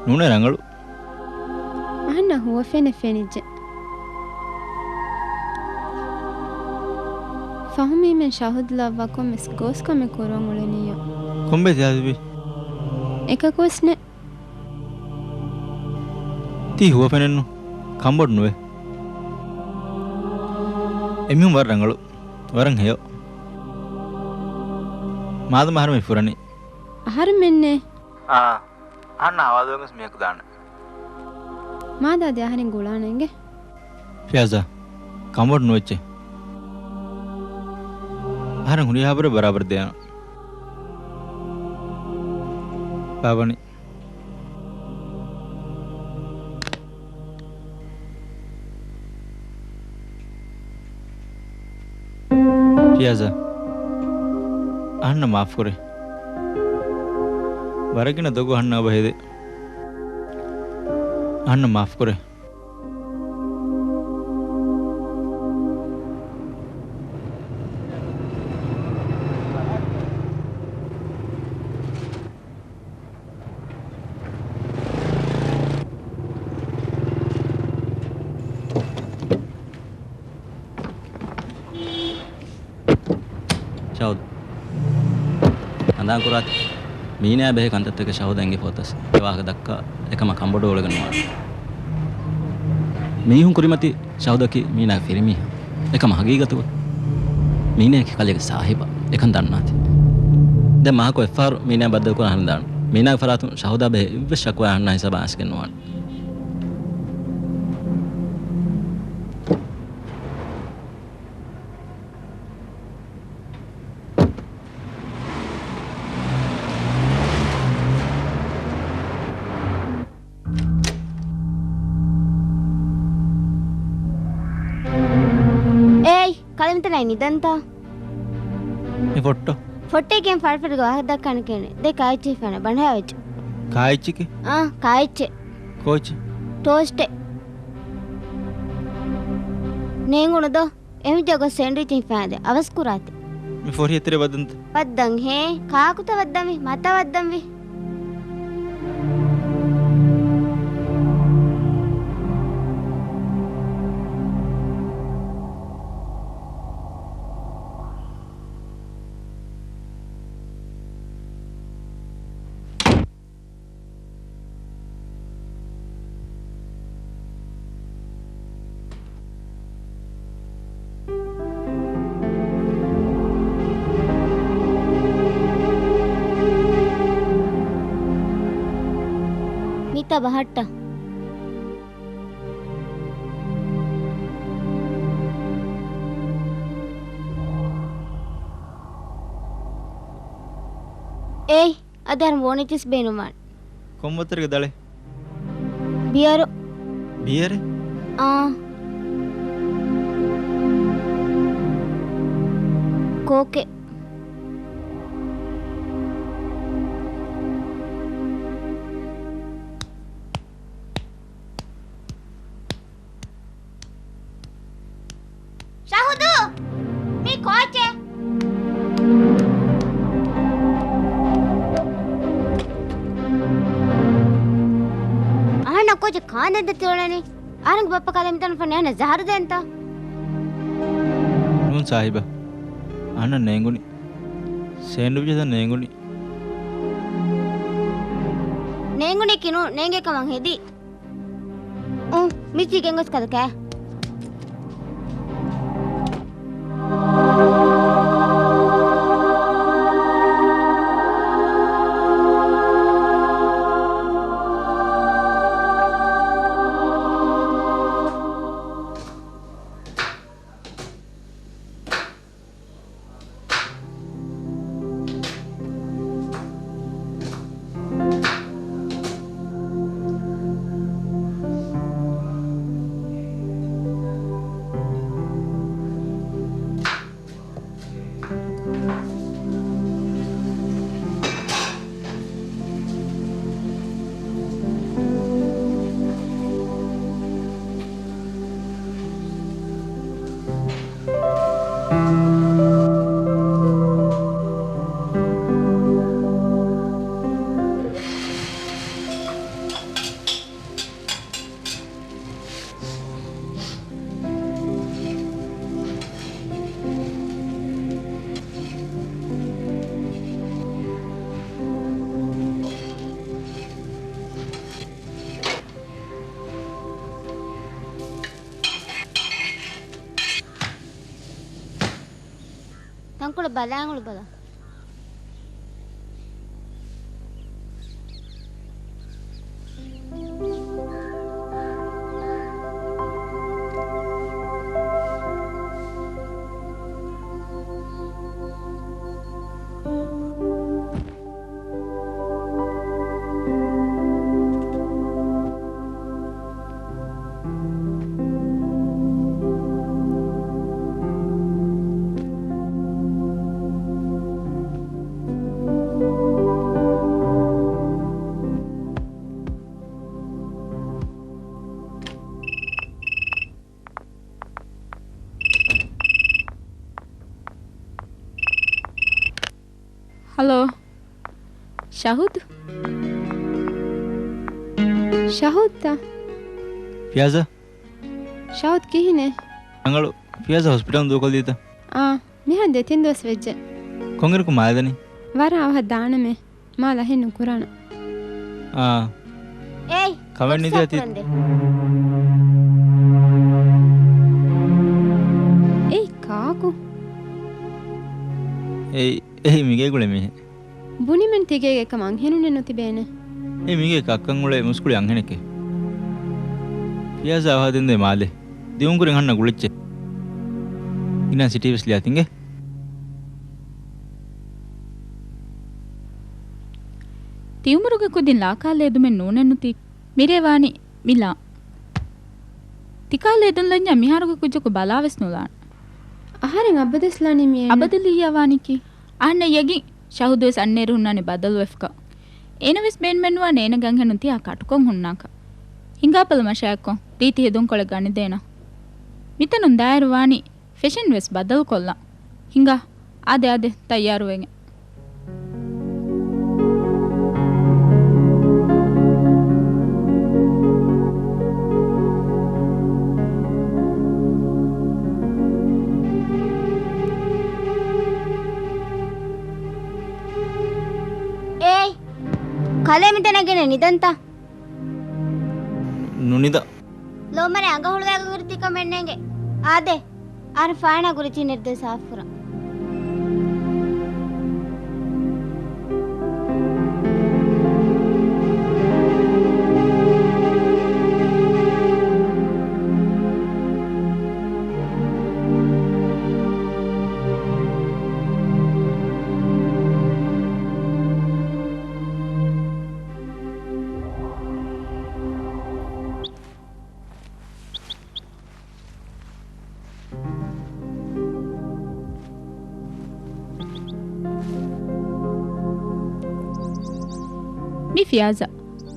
ނޫނޭ ރަނގަޅު. އަހަންނަށް ހުވަފެނެއް ފެނިއްޖެ. ފަހުމީމެން ޝަހުދް ލައްވާ ކޮންމެސް ގޯސް ކަމެއް ކުރަން އުޅެނީޔޯ. ކޮންބޭ ތި ހަދިބީ؟ އެކަކުވެސް ނެތް. ތީ ހުވަފެނެއްނު. ކަންބޮޑު ނުވޭ. އެމީހުން ވަރަށް ރަނގަޅު. ވަރަށް ހެޔޮ. މާދަމާ އަހަރުމެން ފުރަނީ. އަހަރުމެންނޭ. އާ. އަހަންނަށް ހަވާލުވެގެން މީހަކު ދާނެ. މާދާ ދެ އަހަރެން ގުޅާނަންގެ. ފިޔާޒާ، ކަންބޮޑު ނުވެއްޗޭ. އަހަރެން ހުރިހާ ބުރެއް ބަރާބަރަށް ދޭނަން. ބާވަނި. ޔާޒާ، އަހަންނަށް މާފުކުރޭ. ވަރަށް ގިނަ ދޮގު އަހަންނަށް އެބަ ހެދޭ. އަހަންނަށް މާފުކުރޭ. ޝަހުދު. ހަނދާން ކުރާތި. މީނާއާ ބެހޭ ކަންތައްތަކެއް ޝަހުދަށް އެނގިފަ އޮތަސް އެ ވާހަކަ ދައްކާ އެކަމަށް ކަނބޮޑުވެވަޑައިގަންނަވާނެ. މީހުން ކުރިމަތި ޝަހުދަކީ މީނާގެ ފިރިމީހާ. އެކަމަށް ހަގީގަތުގަ މީނާއަކީ ކަލޭގެ ސާހިބާ. އެކަން ދަންނާތި. ދެން މާކޮށް އެއްފަހަރު މީނާ ބައްދަލުކުރާ ހަނދާން. މީނާގެ ފަރާތުން ޝަހުދާ ބެހޭ އެއްވެސް ޝަކުވާ އަހަންނާ ހިސާބަށް އައިސްގެން ނުވާނެ. އޭއް! ކަލޭ މިތަނަށް ނިދަންތަ؟ މި ފޮއްޓޯ. ފޮއްޓޭ ކިޔަން ފަޅިފަޅިގެ ވާހަކަ ދައްކާނެ ކޭނެ. ދޭ ކާއެއްޗެއް ހިފާނެ ބަނޑާވެއްޖެ. ކާއެއްޗެކޭ؟ އާ، ކާއެއްޗެއް. ކޯއެއްޗެއް؟ ޓޯސްޓެއް. ނޭނގުނު ދޯ؟ އެހެންވެއްޖެ ގޮސް ސޭންޑްވިޗެއް ހިފާނެ ދޭ. އަވަސް ކުރާތި. މި ފޮށި އެތެރެ ވައްދަންތަ؟ ވައްދަން ހޭ. ކާކުތަ ވައްދަންވީ؟ މަތަ ވައްދަންވީ؟ މިތާ ބަހައްޓާ. އޭ، އަދި އަހަރެން ވޯނެއް ވެސް ބޭނުންވާނެ. ކޮން ވައްތަރެއްގެ ދަޅެއް؟ ބިޔަރު. ބިޔަރެއް؟ އާ. ކޯކެއް. ޝަހުދޫ! މީ ކޯއެއްޗެއް؟ އަހަންނަށް ކޯއެއްޗެއް ކާންދެންތަ ތިއުޅެނީ؟ އަހަރެންގެ ބައްޕަ ކަލޭ މިތަނަށް ފަންނަ އަހަންނަށް ޒަހަރު ދޭންތަ؟ ނޫން ސާހިބާ. އަހަންނަށް ނޭނގުނީ. ސޭންޑްވިޗެއް ދަން ނޭނގުނީ. ނޭނގުނީކީ ނޫން، ނޭނގޭ ކަމަށް ހެދީ. އުނ، މިޗީ ގެންގޮސް ކަލަކާ. ތަންކޮޅެއް ބަލާނގުޅި ބަލަ. ހަލޯ. ޝަހުދު؟ ޝަހުދްތަ؟ ފިޔާޒާ؟ ޝަހުދް ކިހިނެއް؟ ރަނގަޅު. ފިޔާޒާ ހޮސްޕިޓަލުން ދޫކޮށްލީތަ؟ އާ، މިހާރު ދެތިން ދުވަސް ވެއްޖެ. ކޮންއިރަކު މާލެ ދަނީ؟ ވަރަށް އަވަހަށް ދާނަމޭ. މާލެ އަހެއް ނުކުރާނަން. އާ. އޭ، ކަމެއް ނިދިޔާ ތި. އޭ، ކާކު؟ އޭ، އެއީ މިގޭގުޅޭ މީހެއް. ބުނިމެން ތިގޭގެ ކަމަށް އަންހެނުންނެއް ނުތިބޭނެ. އެ މީގެ ކައްކަން އުޅޭ މުސްކުޅި އަންހެނެކޭ. ފިޔާޒާ އަވަހަށް ދެން ދޭ މާލެ. ދިއުންކުރިން އަންނަ ގުޅިއްޗެއް. އިނާ ސިޓީ ވެސް ލިޔާ ތިނގެ. ތި އުމުރުގެ ކުދިން ލާކާ ލޭދުމެއް ނޫނެއްނު ތި. މިރޭ ވާނީ މި ލާން. ތިކާ ލޭދުން ލަންޏާ މިހާރުގެ ކުއްޖަކު ބަލާވެސް ނުލާނެ. އަހަރެން އަބަދުވެސް ލާނީ މި އޭނަ. އަބަދު ލިޔާ ވާނީކީ؟ އަހަންނަށް ޔަގީން ޝަހުދުވެސް އަންނައިރު ހުންނާނެ ބަދަލުވެފަކަށް. އޭނަވެސް ބޭނުމެއްނުވާނެ އޭނަ ގަންހެނުން ތިޔާ ކަޓުކޮށް ހުންނާކަށް. ހިނގާބަލަ މަށާއެއްކޮށް ރީތި ހެދުންކޮޅެއް ގަނެދޭނަން. މިތަނުން ދާއިރު ވާނީ ފެޝަން ވެސް ބަދަލުކޮށްލަން. ހިނގާ، އާދެ، އާދެ، ތައްޔާރުވެގެން. އޭ، ކަލޭ މިތަނަށް ގެނެ ނިދަންތަ؟ ނުނިދާ. ލޯމަރެ އަނގަ ހުޅުވާގޮތް ހުރި ތިކަމެއް ނޭނގެ. އާދެ، އަހަރެން ފާނާ ގުރި ތިނެއް ދެ ސާފުކުރަން. މީ ފިޔާޒާ.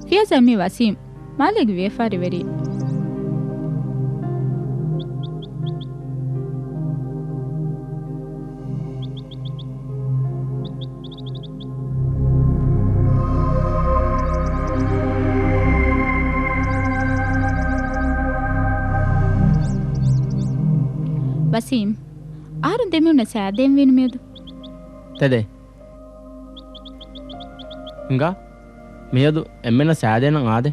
ފިޔާޒާ މީ ވަސީމް. މާލޭގެ ވިޔަފާރިވެރި. ވަސީމް، އަހަރުން ދެމީހުންނަށް ސައިދޭން ވީނު މިއަދު. ތެދޭ. ހިނގާ، މިއަދު އެންމެންނަށް ސައިދޭނަން އާދެ.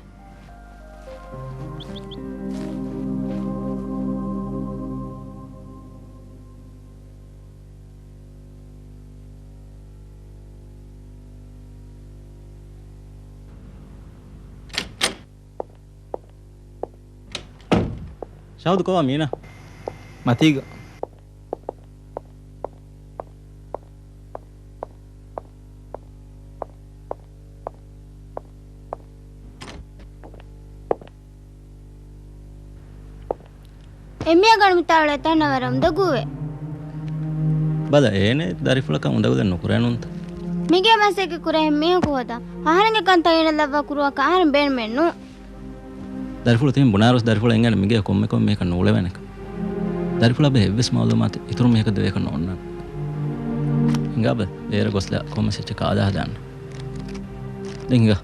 ޝަހުދު ކޮބާ މީނާ؟ މަތީގަ. އެމީހާ ގަނޑު މިތާޅު އެތަންނަށް ވަރަށް އުނދަގޫވޭ. ބަލަ، އޭނަ ދަރިފުޅަކަށް އުނދަގުލެއް ނުކުރޭނުންތަ؟ މިގޭ މަސައްކަތް ކުރޭ މީހަކު ހޯދާ. އަހަރެންގެ ކަންތައް އޭނަ ލައްވާ ކުރުވާކަށް އަހަރެން ބޭނުމެއް ނޫން. ދަރިފުޅު ތިހެން ބުނާއިރުވެސް ދަރިފުޅަށް އެނގޭނެ މިގޭ ކޮންމެ ކޮންމެއަކަށް ނޫޅެވޭނެކަން. ދަރިފުޅާ ބެހޭ އެއްވެސް މައުލޫމާތެއް އިތުރު މީހަކަށް ދެވޭކަށް ނޯންނާނެ. ހިނގާބަލަ، ބޭރަށް ގޮސްލާ ކޮންމެސް އެއްޗެއް ކާދާ ހަދާން. ދެން ހިނގާ.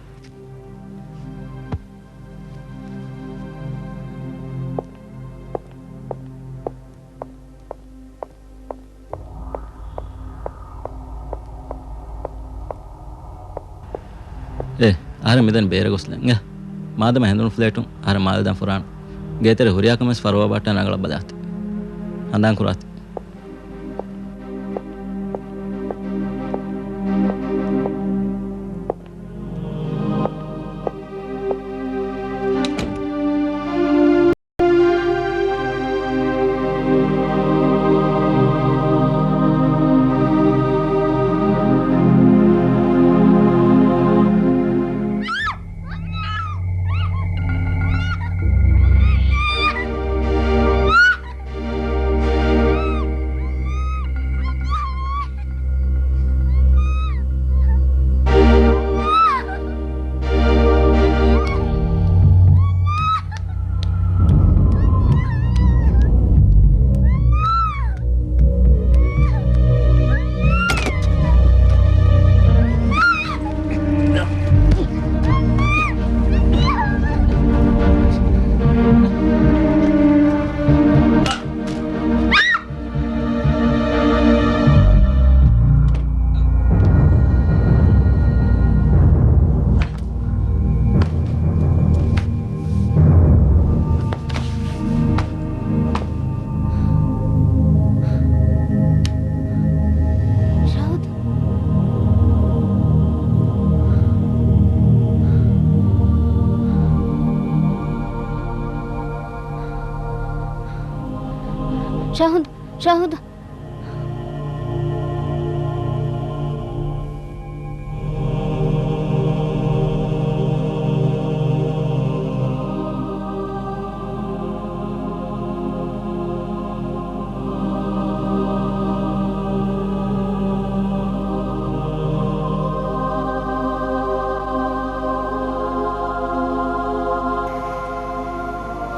އޭ، އަހަރެން މިދަނީ ބޭރަށް ގޮސްލަން. އޭ، މާދަމާ ހެނދުނު ފްލެޓުން އަހަރެން މާލެ ދާން ފުރާނަ. ގޭތެރެ ހުރިހާ ކަމެއް ފަރުވާ ބަހައްޓާ ރަނގަޅަށް ބަލާތި. ހަނދާން ކުރާތި. ޝަހުދް، ޝަހުދް.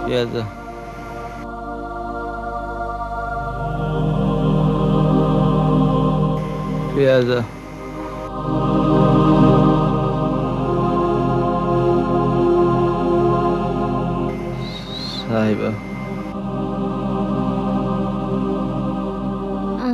ފިޔާޒާ. ފިޔާޒާ. ސާހިބާ. އާ.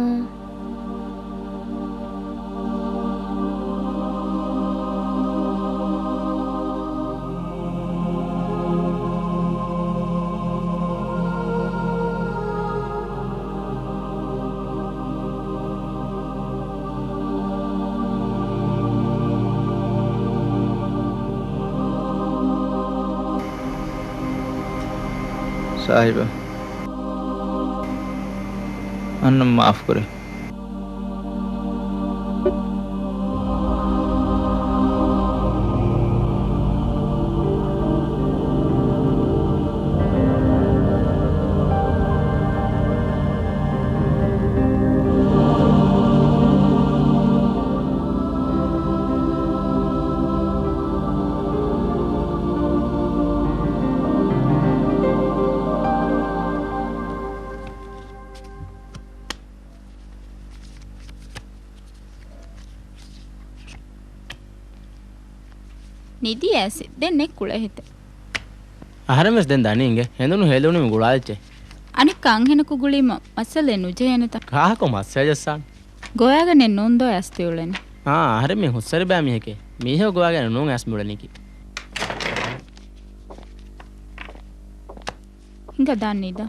ސާހިބާ، އަންނަ މާފުކުރޭ. ނިދި އައިސް ދެން ނެތް ކުޅޭހިތެއް. އަހަރެން ވެސް ދެން ދަނީ އިނގޭ. ހެނދުނު ހޭލުނު މި ގުޅާލިއްޗޭ. އަނެއްކާ އަންހެނަކު ގުޅީމަ މައްސަލައެއް ނުޖެހޭނެތަ؟ ކާކު މައްސަލަ ޖައްސާން؟ ގޮވާގެނެއް ނޫން ދޯ އައިސް ތިއުޅެނީ. އާ، އަހަރެން މި ހުސްވެރިބައި މީހެކޭ. މީހަކު ގޮވާގެނެއް ނޫން އައިސް މިއުޅެނީކީ. ހިނގާ ދާން ނިދާ.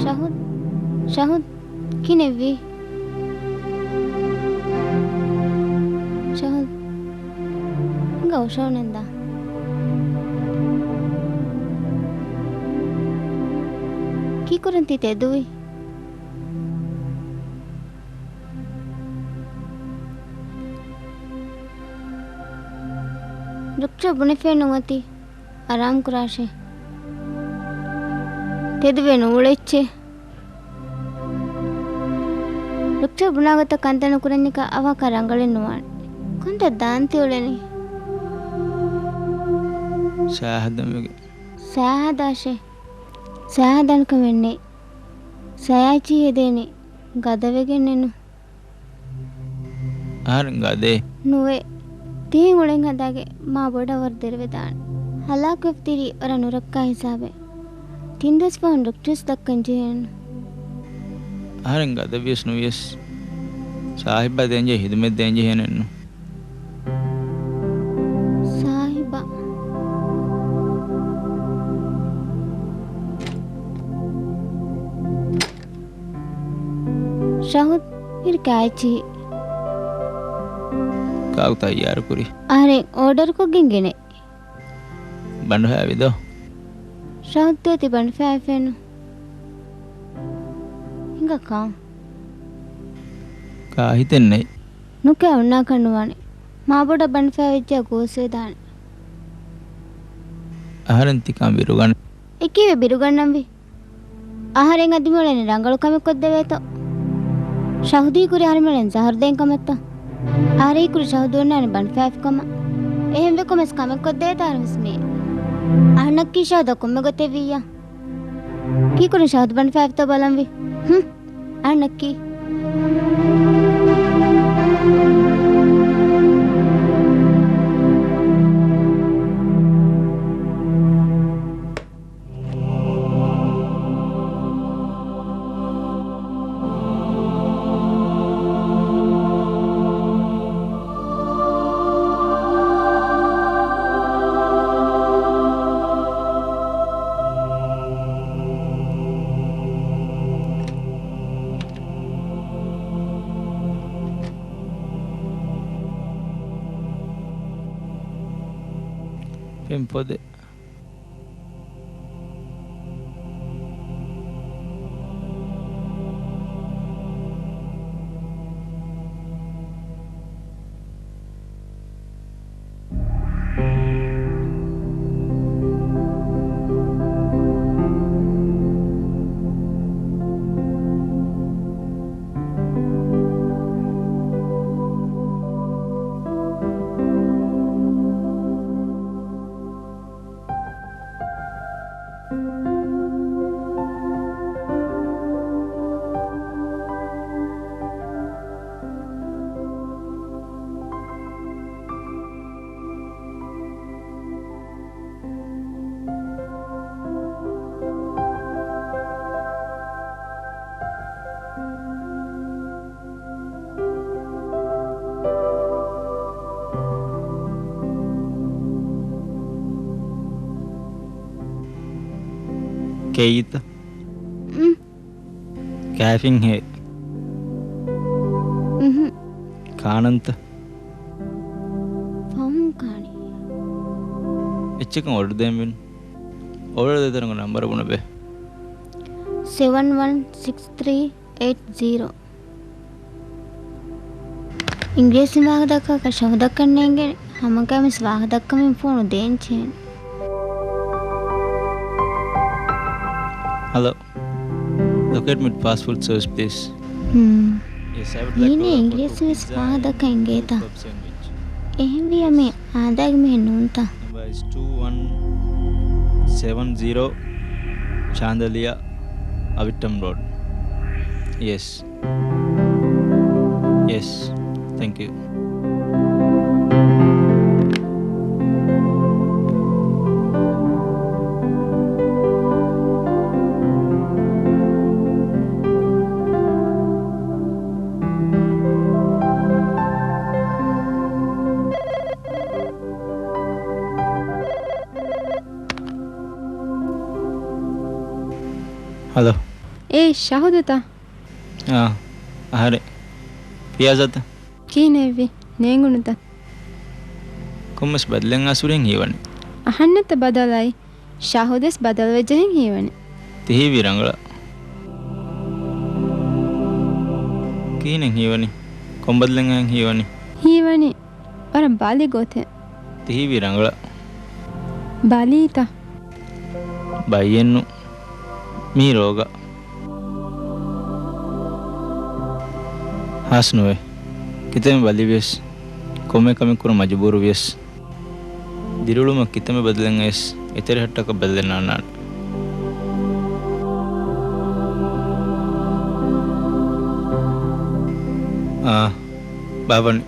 ޝަހުދް، ޝަހުދް، ކިހިނެއްވީ؟ ޝަހުދް، ހިނގާ އޮށޯނެންދާ. ކީކުރަން ތި ތެދުވީ؟ ޑޮކްޓަރ ބުނެފޭ ނުވަތީ އަރާމް ކުރާށޭ. ތެދުވެ ނުއުޅެއްޗޭ. ޑޮކްޓަރ ބުނާގޮތަށް ކަންތައް ނުކުރަންޏަކާ އަވަހަކަށް ރަނގަޅެއް ނުވާނެ. ކޮންތައް ދާން ތިއުޅެނީ؟ ސާހަދަމެގެ. ސާހަދާށޭ. ސާހަދާން ކަމެއް ނެތް. ސަޔާއެއްޗިހި ހެދޭނީ ގަދަވެގެންނެއްނު. އަހަރެން ގަދައޭ. ނުވޭ. ތިހެން އުޅެން ހަދާގެ މާ ބޮޑަށް ވަރު ދެރަވެދާނެ. ހަލާކުވެފަ ދިރީ ވަރަށް ނުރައްކާ ހިސާބެއް. ތިން ދުވަސް ފަހުން ޑޮކްޓަރސް ދައްކަން ޖެހޭނު. އަހަރެން ގަދަވިޔަސް ނުވިޔަސް، ސާހިބާ ދޭންޖެހޭ ހިދުމަތް ދޭންޖެހޭނެއްނު. ސާހިބާ. ޝަހުދް ހިރި ކާއެއްޗިހި. ކާކު ތައްޔާރުކުރީ؟ އަހަރެން އޯޑަރުކޮށްގެން ގެނެ. ބަނޑުހައިވިދޯ؟ ޝަހުދް ތި ބަނޑުފައިފެނު. ހިނގަކާ. ކާ ހިތެއް ނެތް. ނުކެ އޮންނާކަށް ނުވާނެ. މާބޮޑަށް ބަނޑުފައިވެއްޖާ ގޯސްވެދާނެ. އަހަރެން ތިކާން ބިރުގަން. އެކީވެ ބިރުގަންނަންވީ. އަހަރެން އަދި މިއުޅެނީ ރަނގަޅު ކަމެއް ކޮށްދެވޭތޯ. ޝަހުދީ ކުރި އަހަރެން މިއުޅެނީ ޒަހަރު ދޭން ކަމަށްތޯ. އަހަރީ ކުރި ޝަހުދު އޮންނާނެ ބަނޑުފައިފި ކަމަށް. އެހެންވެ ކޮމެސް ކަމެއް ކޮށްދޭތާ އަރަމިސް މީ. އަހަންނަކީ ޝަހުދަށް ކޮންމެ ގޮތެއް ވިއްޔާ. ކީކުރިން ޝަހުދު ބަނޑުފައިފިތޯ ބަލަންވީ. ހުން. އަހަންނަކީ. ފެން ފޮދެއް. ކެއީތަ؟ ކާފިން ހޭ. އުނހު. ކާނަންތަ؟ ފަހުން ކާނީ. އެއްޗަކަށް އޮޑަރު ދޭން ވީނު. އޮޑަރު ދޭތަނުގެ ނަންބަރު ބުނެބޭ. ސެވަން ވަން ސިކްސް ތްރީ އެއިޓް ޒީރޯ. އިނގިރޭސި ވާހަކަ ދައްކާކަށް ޝަހުދަކަށް ނޭނގެނެ. ހަމަގައިމުވެސް ވާހަކަ ދައްކަމުން ފޯނު ދޭން ޗޭން. ހަލޯ. Locate me fast food service, please. ހުން. މީނަ އިނގިރޭސިވެސް ވާހަކަ ދައްކަން އިނގޭތަ؟ އެހެންވިއްޔާ މީ އާދައިގެ މީހެއް ނޫންތަ؟ Number is two one seven zero Chandelier, Avittam Road. Yes. Yes. Thank you. ހަލޯ. އޭ، ޝަހުދުތަ؟ އާ، އަހަރެން. ފިޔާޒާތަ؟ ކިހިނެއްވީ؟ ނޭނގުނުތަ؟ ކޮންމެސް ބަދަލެއް އަސް ހުރިހެން ހީވަނީ. އަހަންނަށްތަ ބަދަލާއި؟ ޝަހުދުވެސް ބަދަލުވެއްޖެހެން ހީވަނީ. ތި ހީވީ ރަނގަޅަށް. ކިހިނެއް ހީވަނީ؟ ކޮން ބަދަލެއް އަހަން ހީވަނީ؟ ހީވަނީ ވަރަށް ބަލި ގޮތެއް. ތި ހީވީ ރަނގަޅަށް. ބަލީތަ؟ ބައްޔެއްނު. މީ ރޯގަ. ހާސް ނުވޭ. ކިތަންމެ ބަލިވިޔަސް، ކޮންމެ ކަމެއް ކުރަން މަޖުބޫރު ވިޔަސް، ދިރިއުޅުމަށް ކިތަންމެ ބަދަލެއް އައިސް، އެތެރެ ހައްޓަކަށް ބަދަލެއް ނާންނާނެ. އާ، ބާވަނި.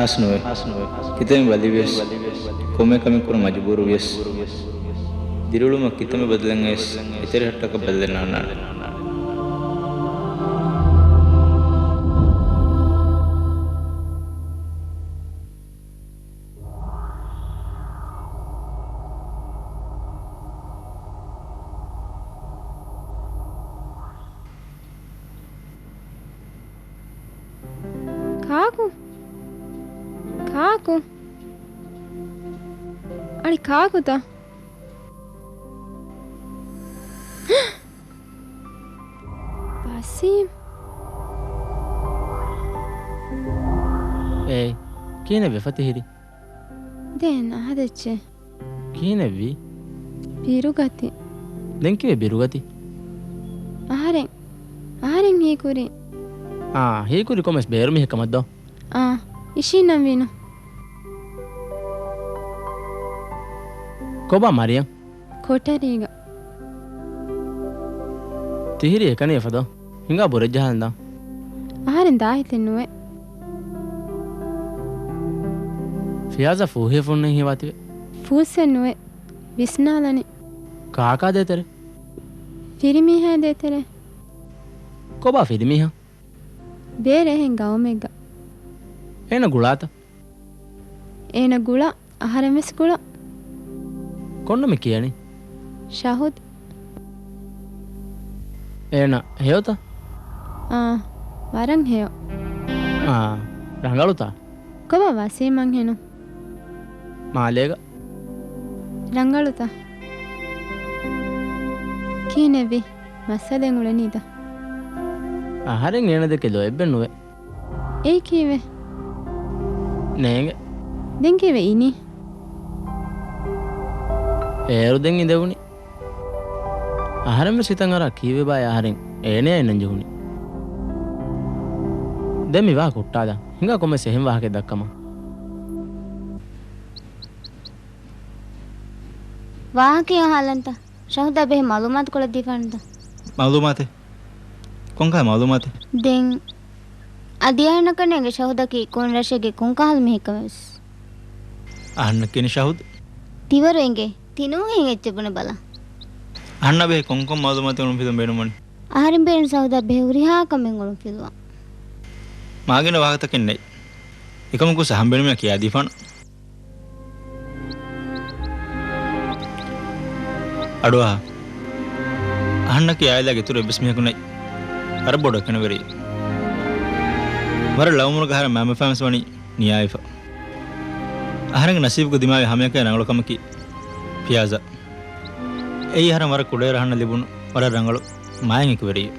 ހާސް ނުވޭ. ކިތަންމެ ބަލިވިޔަސް، ކޮންމެ ކަމެއް ކުރަން މަޖުބޫރު ވިޔަސް، ދިރިއުޅުމަށް ކިތަންމެ ބަދަލެއް އައިސް، އެތެރެ ހައްޓަކަށް ބަދަލެއް ނާންނާނެ. އަޅި ކާކުތަ؟ ވަސީމް. އޭ، ކިހިނެއްވެފަ ތިހިރީ؟ ދެން އަހަރެއްޗެ. ކިހިނެއްވީ؟ ބިރުގަތި. ދެން ކީއްވެ ބިރުގަތި؟ އަހަރެން، އަހަރެން ހީކުރީ. އާ، ހީކުރީ ކޮންމެސް ބޭރު މީހެއް ކަމަށްދޯ؟ އާ، އިށީންނަންވީނު. ކޮބާ މަރިޔަން؟ ކޮޓަރީގަ. ތިހިރީ އެކަނި އެފަދަ ހިނގާ ބުރެއްޖަހާލަން ދާ. އަހަރެން ދާހިތެއް ނުވޭ. ފިޔާޒާ ފޫހިޔަ ފުންނަން ހީވާތިވެ. ފޫއްސެއް ނުވޭ. ވިސްނާލަނީ. ކާކާ ދޭތެރެ؟ ފިރިމީހާ ދޭތެރެ. ކޮބާ ފިރިމީހާ؟ ބޭރެއް އެހެން ގައުމެއްގަ. އޭނަ ގުޅާތަ؟ އޭނަ ގުޅާ، އަހަރެން ވެސް ގުޅާ. ކޮން ނަމެއް ކިޔަނީ؟ ޝަހުދް. އޭނަ ހެޔޮތަ؟ އާ، ވަރަށް ހެޔޮ. އާ، ރަނގަޅުތަ؟ ކޮބާ ވަސީމް އަންހެނުން؟ މާލޭގަ. ރަނގަޅުތަ؟ ކިހިނެއްވީ؟ މައްސަލައެއް އުޅެނީތަ؟ އަހަރެން އޭނަ ދެކެ ލޯތްބެއް ނުވޭ. އެއީ ކީއްވެ؟ ނޭނގެ. ދެން ކީއްވެ އިނީ؟ އޭރު ދެން އިނދެވުނީ. އަހަރެން ވެސް ހިތަށް އަރާ ކީއްވެ ބާ އަހަރެން އޭނަޔާ އިންނަން ޖެހުނީ. ދެން މި ވާހަކަ ހުއްޓާލާ. ހިނގާ ކޮންމެސް އެހެން ވާހަކައެއް ދައްކަމާ. ވާހަކައެއް އަހާލަންތަ؟ ޝަހުދާ ބެހޭ މައުލޫމާތު ކޮޅެއް ދީފާނަންތަ؟ މައުލޫމާތެއް؟ ކޮންކަހަލަ މައުލޫމާތެއް؟ ދެން އަދި އަހަންނަކަށް ނޭނގެ ޝަހުދަކީ ކޮން ރަށެއްގެ ކޮންކަހަލަ މީހެއްކަމެއް ވެސް. އަހަންނަށް ކިޔަނީ ޝަހުދް. ތިވަރު އެނގޭ. ތިނޫހެން އެއްޗެއް ބުނެބަލަ. އަހަންނަށް ބެހޭ ކޮންކޮން މައުލޫމާތެއް އުޅުން ފިލުން ބޭނުންވަނީ؟ އަހަރެން ބޭނުން ޝަހުދާ ބެހޭ ހުރިހާ ކަމެއް އުޅުން ފިލުވާ. މާގިނަ ވާހަކަތަކެއް ނެތް. އެކަމަކު ސަހަން ބޭނުމިއްޔާ ކިޔާދީފާނަން. އަޑުއަހާ. އަހަންނަކީ އާއިލާގެ އިތުރު އެއްވެސް މީހަކު ނެތް. ވަރަށް ބޮޑު އެކަނިވެރިއެއް. ވަރަށް ޅަވަމުނުގަ އަހަރެން މައިންބަފައިންވެސް ވަނީ ނިޔާވެފަ. އަހަރެންގެ ނަސީބުގަ ދިމާވި ހަމައެކަނި ރަނގަޅު ކަމަކީ ފިޔާޒާ. އެއީ އަހަރެން ވަރަށް ކުޑައިރު އަހަންނަށް ލިބުނު ވަރަށް ރަނގަޅު މާތް އެކުވެރިއެއް.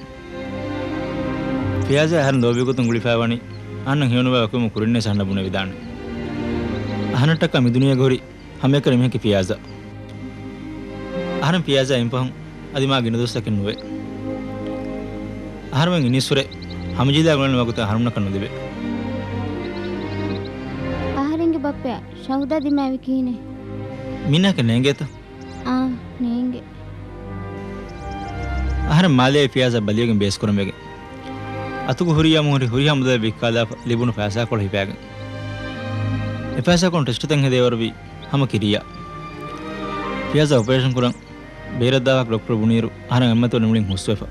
ފިޔާޒާ އަހަރެން ލޯބިވި ގޮތުން ގުޅިފައިވަނީ އަހަންނަށް ހެޔޮނުވާ ކުރިން ނެތް އަހަންނަށް ބުނެވިދާނެ. އަހަންނަށްޓަކާ މިދުނިޔޭގަ ހުރި ހަމައެކަނި މީހަކީ ފިޔާޒާ. އަހަރެން ފިޔާޒާ އިން ފަހުން އަދި މާ ގިނަ ދުވަސްތަކެއް ނުވޭ. އަހަރެމެން އިނީއްސުރެ ހަމަޖެހިލާ އުޅެން ވަގުތެއް އަހަރެމެންނަކަށް ނުލިބޭ. އަހަރެންގެ ބައްޕަޔާ ޝަހުދާ ދިމާވީ ކިހިނެއް؟ މީނާއަކަށް ނޭނގޭތަ؟ އާ، ނޭނގެ. އަހަރެން މާލޭ ފިޔާޒާ ބަލިވެގެން ބޭސްކުރަން ވެގެން. އަތުގަ ހުރިޔާ މުހުރި ހުރިހާ މުދަލެއް ވިއްކާލާފަ ލިބުނު ފައިސާކޮޅު ހިފާގެން. އެ ފައިސާކޮޅުން ޓެސްޓުތައް ހެދޭވަރުވީ ހަމަ ކިރިޔާ. ފިޔާޒާ އޮޕަރޭޝަން ކުރަން ބޭރަށްދާ ވާހަކަ ޑޮކްޓަރު ބުނިއިރު އަހަރެން އެންމެ އަތޮޅު ނިމުޅިން ހުސްވެފަ.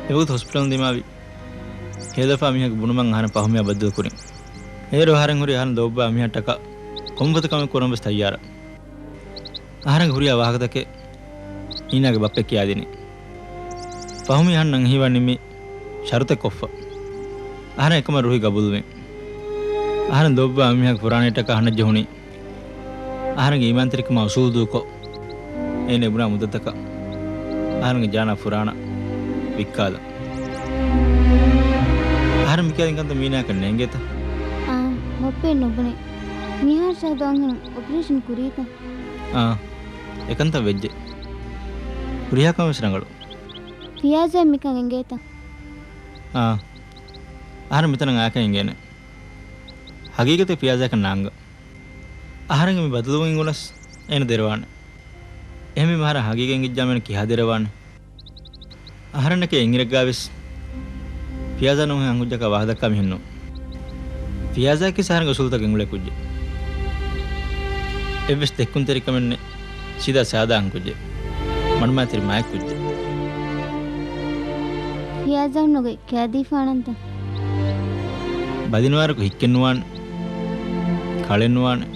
އެވަގުތު ހޮސްޕިޓަލުން ދިމާވި ހޭލަފާ މީހަކު ބުނުމަށް އަހަރެން ފަހުމިޔާ ބައްދަލުކުރިން. އޭރު އަހަރެން ހުރީ އަހަރެން ލޯބިވާ މީހަށްޓަކާ ކޮންފަދަ ކަމެއް ކުރަން ވެސް ތައްޔާރަށް. އަހަރެންގެ ހުރިހާ ވާހަކަތަކެއް މީނާގެ ބައްޕަ ކިޔާދިނީ. ފަހުމީ އަހަންނަށް އެހީވާން ނިންމީ ޝަރުތެއް ކޮށްފަ. އަހަރެން އެކަމަށް ރުހި ގަބޫލުވިން. އަހަރެން ލޯބިވާ އެންމެހާ ފުރާނައިޓަކާ އަހަންނަށް ޖެހުނީ އަހަރެންގެ އީމާންތެރިކަމާ އުސޫލު ދޫކޮށް، އޭނަ އެބުނާ މުއްދަތަކަށް އަހަރެންގެ ޖާނާ ފުރާނަ ވިއްކާލަން. އަހަރެން މިކިޔާދިން ކަންތައް މީނާއަކަށް ނޭނގޭތަ؟ އާ، ބައްޕައެއް ނުބުނޭ. މިހާރު ޝަހުދު އަންހެނުން އޮޕަރޭޝަން ކުރީތަ؟ އާ، އެކަންތައް ވެއްޖެ. ހުރިހާ ކަމެއް ވެސް ރަނގަޅު. ފިޔާޒަށް މިކަން އެނގޭތަ؟ އާ. އަހަރެން މިތަނަށް އާކަށް އެނގޭނެ. ހަގީގަތެއް ފިޔާޒާއަކަށް ނާންގަ. އަހަރެންގެ މި ބަދަލުވުން އިނގުނަސް އޭނަ ދެރަވާނެ. އެހެންވީމަ އަހަރެން ހަގީގަތް އެނގިއްޖާމަ އޭނަ ކިހާ ދެރަވާނެ؟ އަހަރެންނަކީ އެއްއިރެއްގައިވެސް ފިޔާޒާ ނޫހެން އަންހުއްޖަކާ ވާހަކަދައްކާ މިހެންނޫން. ފިޔާޒާއަކީ އަހަރެންގެ އުސޫލުތަކަށް އެނގުޅޭ ކުއްޖެއް. އެއްވެސް ދެއްކުންތެރިކަމެއް ނެތް. ސީދާ ސާދާ އަންހެން ކުއްޖެއް. މަޑުމައިތިރި މާތް ކުއްޖެއް. ފިޔާޒާ އޮންނަ ގޮތް ކިޔާދީފާނަންތަ؟ ބަލިނުވާރަކު ހިއްކެއްނުވާނެ. ކަޅެއްނުވާނެ.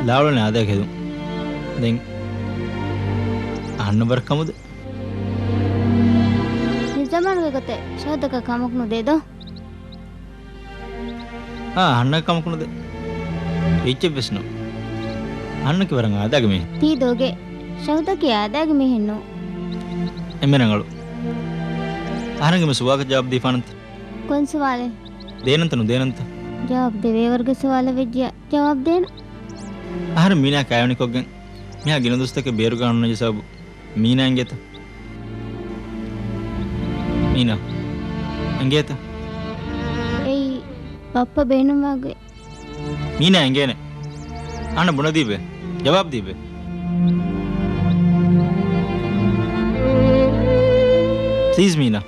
ލާއުޅެން އާދައިގެ ހެދުން. ދެން އަހަންނަށް ވަރަށް ކަމުދޭ. މި ޒަމާނުގެ ގޮތެއް ޝަހުދަކަށް ކަމަކު ނުދޭ ދޯ؟ އާ، އަހަންނަށް ކަމަކު ނުދޭ. އެއްޗެއްވެސް ނޫން. އަހަންނަކީ ވަރަށް އާދައިގެ މީހެއް. ތީ ދޯގެ. ޝަހުދަކީ އާދައިގެ މީހެއް ނޫން. އެންމެ ރަނގަޅު. އަހަރެންގެ މި ސުވާލަކަށް ޖަވާބު ދީފާނަންތަ؟ ކޮން ސުވާލެއް؟ ދޭނަންތަ ނުދޭނަންތަ؟ ޖަވާބު ދެވޭވަރުގެ ސުވާލެއް ވެއްޖިއްޔާ ޖަވާބު ދޭނަން. އަހަރެން މީނާ ކާވެނިކޮށްގެން މިހާ ގިނަ ދުވަސްތަކެއް ބޭރުގަ އޮންނަ ހިސާބު މީނާ އެނގޭތަ؟ މީނާ އެނގޭތަ؟ އެއީ ބައްޕަ ބޭނުންވާގޮތް. މީނާ އެނގޭނެ. އަހަންނަށް ބުނެދީބެ. ޖަވާބު ދީބެ. ޕްލީޒް މީނާ.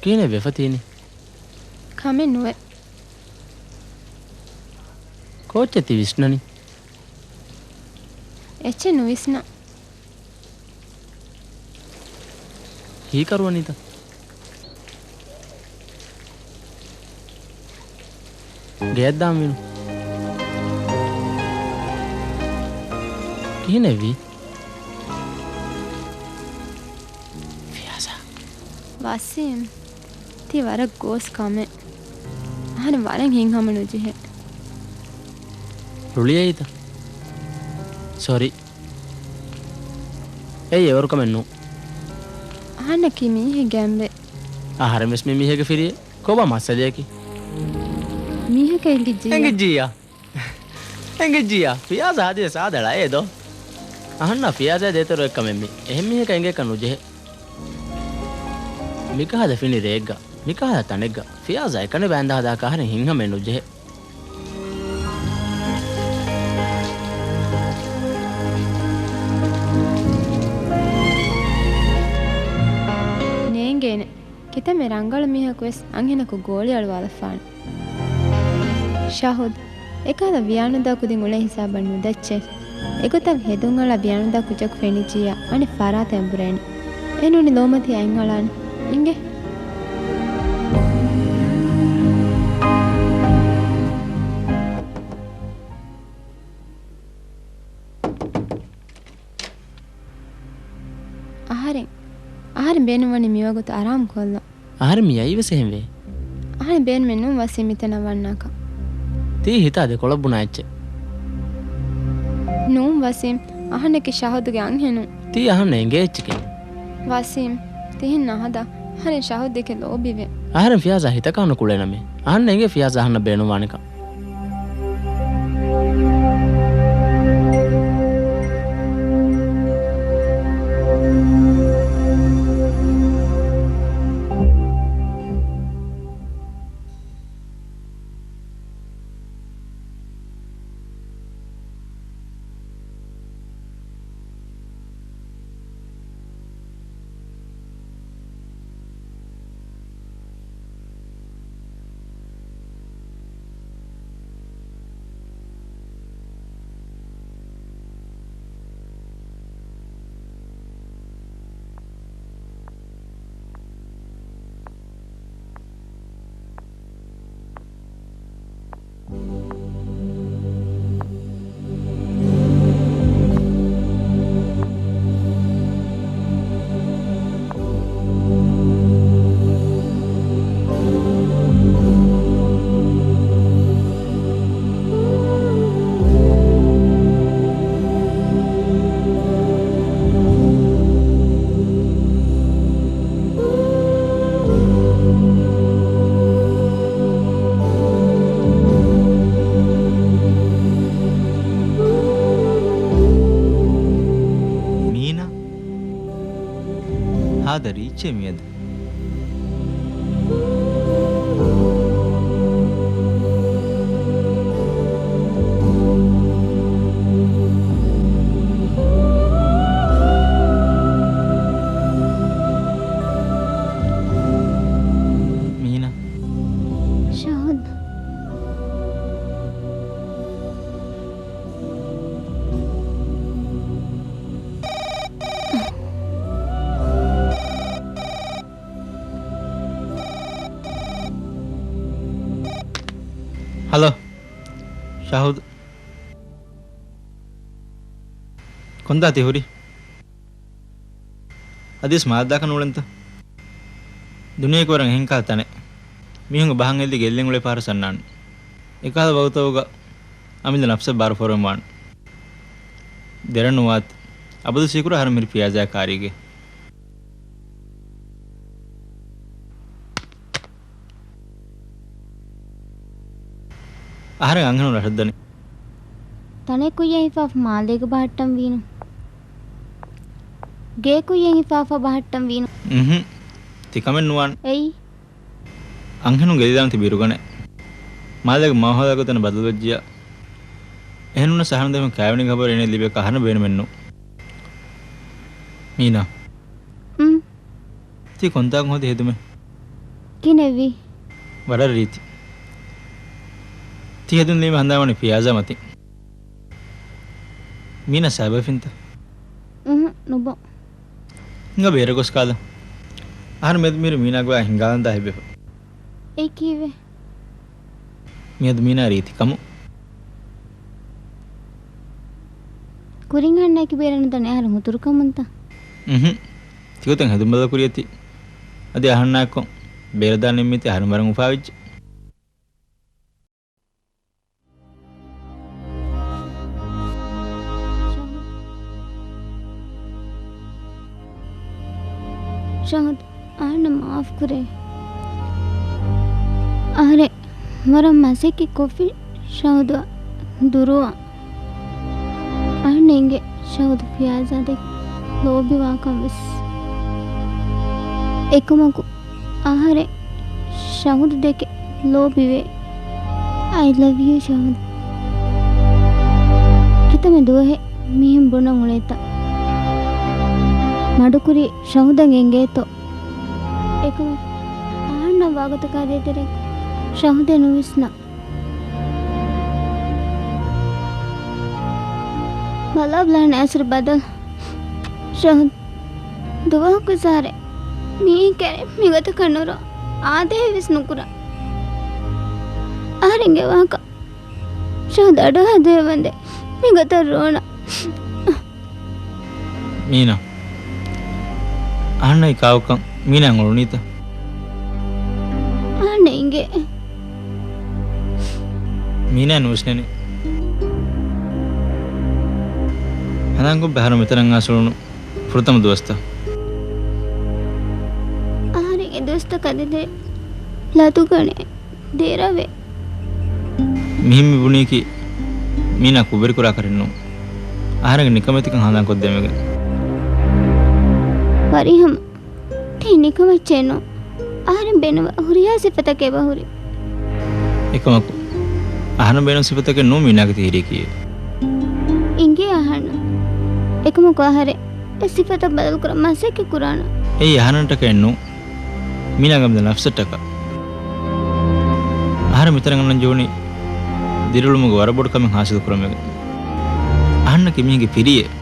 ކިހިނެއް ވެފަ ތީނީ؟ ކަމެއް ނުވޭ. ކޯއްޗެއް ތި ވިސްނަނީ؟ އެއްޗެއް ނުވިސްނާ. ހީކަރުވަނީތަ؟ ގެޔަށް ދާން ވީނު. ކިހިނެއްވީ؟ ފިޔާޒާ. ވަސީމް، ތީ ވަރަށް ގޯސް ކަމެއް. އަހަން ވަރަށް ހިތްހަމަ ނުޖެހޭ. ރުޅިއައީތަ؟ ސޮރީ. އެއީ އެވަރު ކަމެއް ނޫން. އަހަންނަކީ މީހެއްގެ އަނބެއް. އަހަރެން ވެސް މީ މީހެއްގެ ފިރިއެއް. ކޮބާ މައްސަލަޔަކީ؟ މީހަކަށް އެނގިއްޖިއްޔާ. އެނގިއްޖިއްޔާ. އެނގިއްޖިއްޔާ. ފިޔާޒާ އަދިވެސް އާދަޅާ އޭ ދޯ؟ އަހަންނާ ފިޔާޒާ ދޭތެރޭ އެއްކަމެއް މީ. އެހެން މީހަކަށް އެނގޭކަށް ނުޖެހޭ. މިކަހަލަ ފިނި ރެއެއްގަ، މިކަހަލަ ތަނެއްގަ، ފިޔާޒާ އެކަނި ބައިންދާ ހަދާކަށް އަހަރެން ހިތްހަމައެއް ނުޖެހޭ. ނޭނގޭނެ. ކިތަންމެ ރަނގަޅު މީހަކު ވެސް އަންހެނަކު ގޯޅިއަޅުވާލަފާނެ. ޝަހުދް، އެކަހަލަ ވިޔާނުދާ ކުދިން އުޅޭ ހިސާބަށް ނުދައްޗޭ. އެގޮތަށް ހެދުންއަޅާ ވިޔާނުދާ ކުއްޖަކު ފެނިއްޖިއްޔާ އަނެއް ފަރާތެއް އަނބުރޭނެ. އެ ނޫނީ ލޯމަތީ އަތްއަޅާނެ. އިނގޭ. އަހަރެން، އަހަރެން ބޭނުންވަނީ މިވަގުތު އަރާމު ކޮށްލަން. އަހަރެން މި އައީވެސް އެހެންވޭ. އަހަރެން ބޭނުމެއް ނޫން ވަސީމް މިތަނަށް ވަންނާކަށް. ތީ ހިތާ ދެކޮޅަށް ބުނާ އެއްޗެއް. ނޫން ވަސީމް، އަހަންނަކީ ޝަހުދުގެ އަންހެނުން. ތީ އަހަންނަށް އެނގޭ އެއްޗެކޭ. ވަސީމް، ތިހެން ނަހަދާ. އަހަރެން ޝަހުދު ދެކެ ލޯބިވޭ. އަހަރެން ފިޔާޒާ ހިތަކަށް ނުކުޅޭނަމޭ. އަހަންނަށް އެނގޭ ފިޔާޒާ އަހަންނަށް ބޭނުންވާނެކަން. މީނާ، ހާދަ ރީއްޗޭ މިއަދު. ހަލޯ. ޝާހުދު. ކޮންތާ ތި ހުރީ؟ އަދިވެސް މާދާކަށް ނޫޅެންތަ؟ ދުނިޔެއަކީ ވަރަށް އެހެން ކަހަލަ ތަނެއް. މީހުންގެ ބަހަށް އެއްލި ގެއްލެން އުޅޭ ފަހަރު ސަންނާނެ. އެކަހަލަ ވަގުތަކުގަ އަމިއްލަ ނަފްސަށް ބާރު ފޯރުވެމުން ވާނެ. ދެރަ ނުވާތި. އަބަދު ސީކުރާ އަހަރެން މިހިރީ ފިޔާޒާ ކާރީގެ. އަހަރެން އަންހެނުން ރަށަށްދަނީ. ތަނެއް ކުއްޔަށް ހިފާފަ މާލޭގަ ބަހައްޓަން ވީނު. ގެއެއް ކުއްޔަށް ހިފާފަ ބަހައްޓަން ވީނު. އުނހު. ތިކަމެއް ނުވާނެ. އެއީ. އަންހެނުން ގެއްލިދާނެތީ ބިރުގަނެ. މާލޭގެ މާހައުލާގެ ތަނެއް ބަދަލުވެއްޖިއްޔާ. އެހެންނޫނަސް އަހަރެން ދެމި ކާވެނި ޚަބަރެއް އޭނައަށް ލިބޭކަށް އަހަރެން ބޭނުމެއްނު. މީނާ. އުނ. ތީ ކޮންތާކު ހޯދި ހެދުމެއް؟ ކިހިނެއްވީ؟ ވަރަށް ރީތި. ތި ހެދުން ލީމެ ހަނދާންވަނީ ފިޔާޒާ މަތިން. މީނާ ސަބަބެއް ފިންތަ؟ އުނހު، ނުބޯ. ހިނގާ ބޭރަށް ގޮސް ކާލަ. އަހަރެން މިއަދު މިހިރީ މީނާގެ ބައި ހިނގާލަން ދާ ހިތްވެފަ. އެއީ ކީއްވެ؟ މިއަދު މީނާ ރީތިކަމު. ކުރިން އަހަންނާއެކީ ބޭރަށް ނުދަނީ އަހަރެން ހުތުރުކަމުންތަ؟ އުނހު. ތިގޮތަށް ހެދުން ބަދަލު ކުރިއަތީ. އަދި އަހަންނާއެއްކޮށް ބޭރަށް ދާން ނިންމީތީ އަހަރެން ވަރަށް އުފާވެއްޖެ. ޝަހުދް، އަހަންނަށް މާފުކުރޭ. އަހަރެން ވަރަށް މަސައްކަތް ކޮށްފިން ޝަހުދުއަށް ދުރުވާ. އަހަންނަށް އިނގޭ ޝަހުދު ފިޔާޒާ ދެކެ ލޯބިވާކަން ވެސް. އެކަމަކު އަހަރެން ޝަހުދު ދެކެ ލޯބިވޭ. I love you ޝަހުދު. ކިތަންމެ ދުވަހެއް މިހެން ބުނަން އުޅޭތަ؟ މަޑުކުރީ ޝަހުދަށް އެނގޭތޯ؟ އެކަމަކު އަހަންނަށް ވާގޮތަކާ ދޭތެރޭ ޝަހުދެއް ނުވިސްނާ. ބަލާބަލާނެ އަސަރު ބަދަލު. ޝަހުދް، ދުވަހަކުވެސް އަހަރެން މީހެއް ކެރޭ މިގޮތަކަށް ނުރޯ. އާދޭހެއް ވެސް ނުކުރާ. އަހަރެންގެ ވާހަކަ ޝަހުދް އަޑުއަހަދުއެވަންދެން މިގޮތަށް ރޯނަ. މީނާ. އަހަންނަށް ކާކުކަން މީނާއަށް އުޅުނީތަ؟ އަހަންނަށް އިނގޭ. މީނާ ނުވިސްނެނީ. ހަނދާންކޮށްބަ އަހަރެން މިތަނަށް އައިސް އުޅުނު ފުރަތަމަ ދުވަސްތައް. އަހަރެން އެ ދުވަސްތައް ކަންދޭތެރޭ ލަދުގަނެ. ދެރަވެ. މިހެން މި ބުނީކީ މީނާ ކުށްވެރިކުރާ ކަރެއް ނޫން. އަހަރެންގެ ނިކަމެތިކަން ހަނދާންކޮށްދެމެގެން. ވަރިހަމަ ތީ ނިކަމެއްޗެއް ނޫން. އަހަރެން ބޭނުންވާ ހުރިހާ ސިފަތަކެއް އެބަހުރި. އެކަމަކު، އަހަރެން ބޭނުން ސިފަތަކެއް ނޫން މީނާގެ ތިހިރީ ކީއްވެ؟ އިނގޭ އަހަންނަށް. އެކަމަކު އަހަރެން އެ ސިފަތައް ބަދަލުކުރަން މަސައްކަތް ކުރާނަން. އެއީ އަހަރެންޓަކައެއް ނޫން. މީނާގެ އަމިއްލަ ނަފްސަށްޓަކާ. އަހަރެން މިތަނަށް އަންނަން ޖެހުނީ ދިރިއުޅުމުގެ ވަރަށް ބޮޑު ކަމެއް ހާސިލް ކުރުމެގެން. އަހަންނަކީ މީހެއްގެ ފިރިއެއް.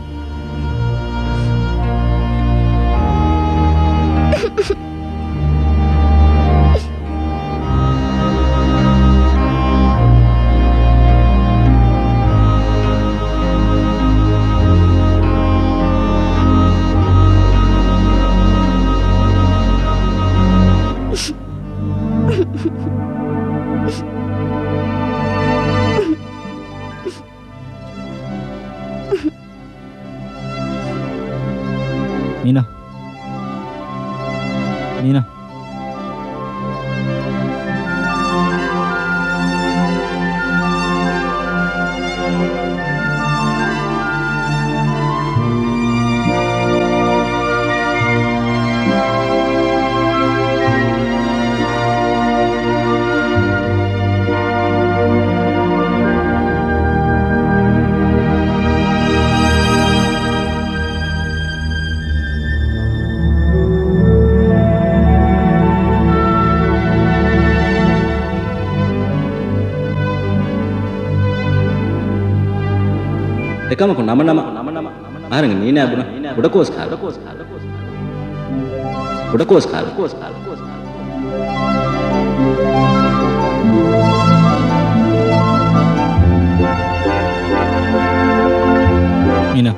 މީނާ. މީނާ. އެކަމަކު ނަމަ ނަމަ އަހަރެންގެ މީނާ ބުނަ ކުޑަކޮށް ކާލަ. ކުޑަކޮށް ކާލަ. ކުޑަކޮށް ކާލަ. މީނާ.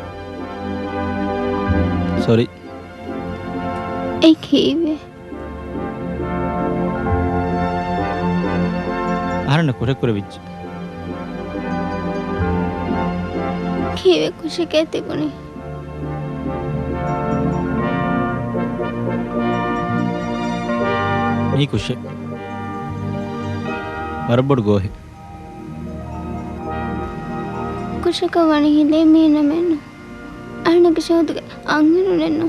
ސޮރީ. އެ ކީއްވެ؟ އަހަރެންނަށް ކުށެއް ކުރެވިއްޖެ. ކީއްވެ ކުށެކޭ ތިބުނީ؟ މީ ކުށެއް. ވަރަށް ބޮޑު ގޯހެއް. ކުށަކަށް ވަނީ ހިލޭ މީނަމެއްނު. އަހަންނަކަށެއް ހުދުގެ އަންހެނުންނެއްނު.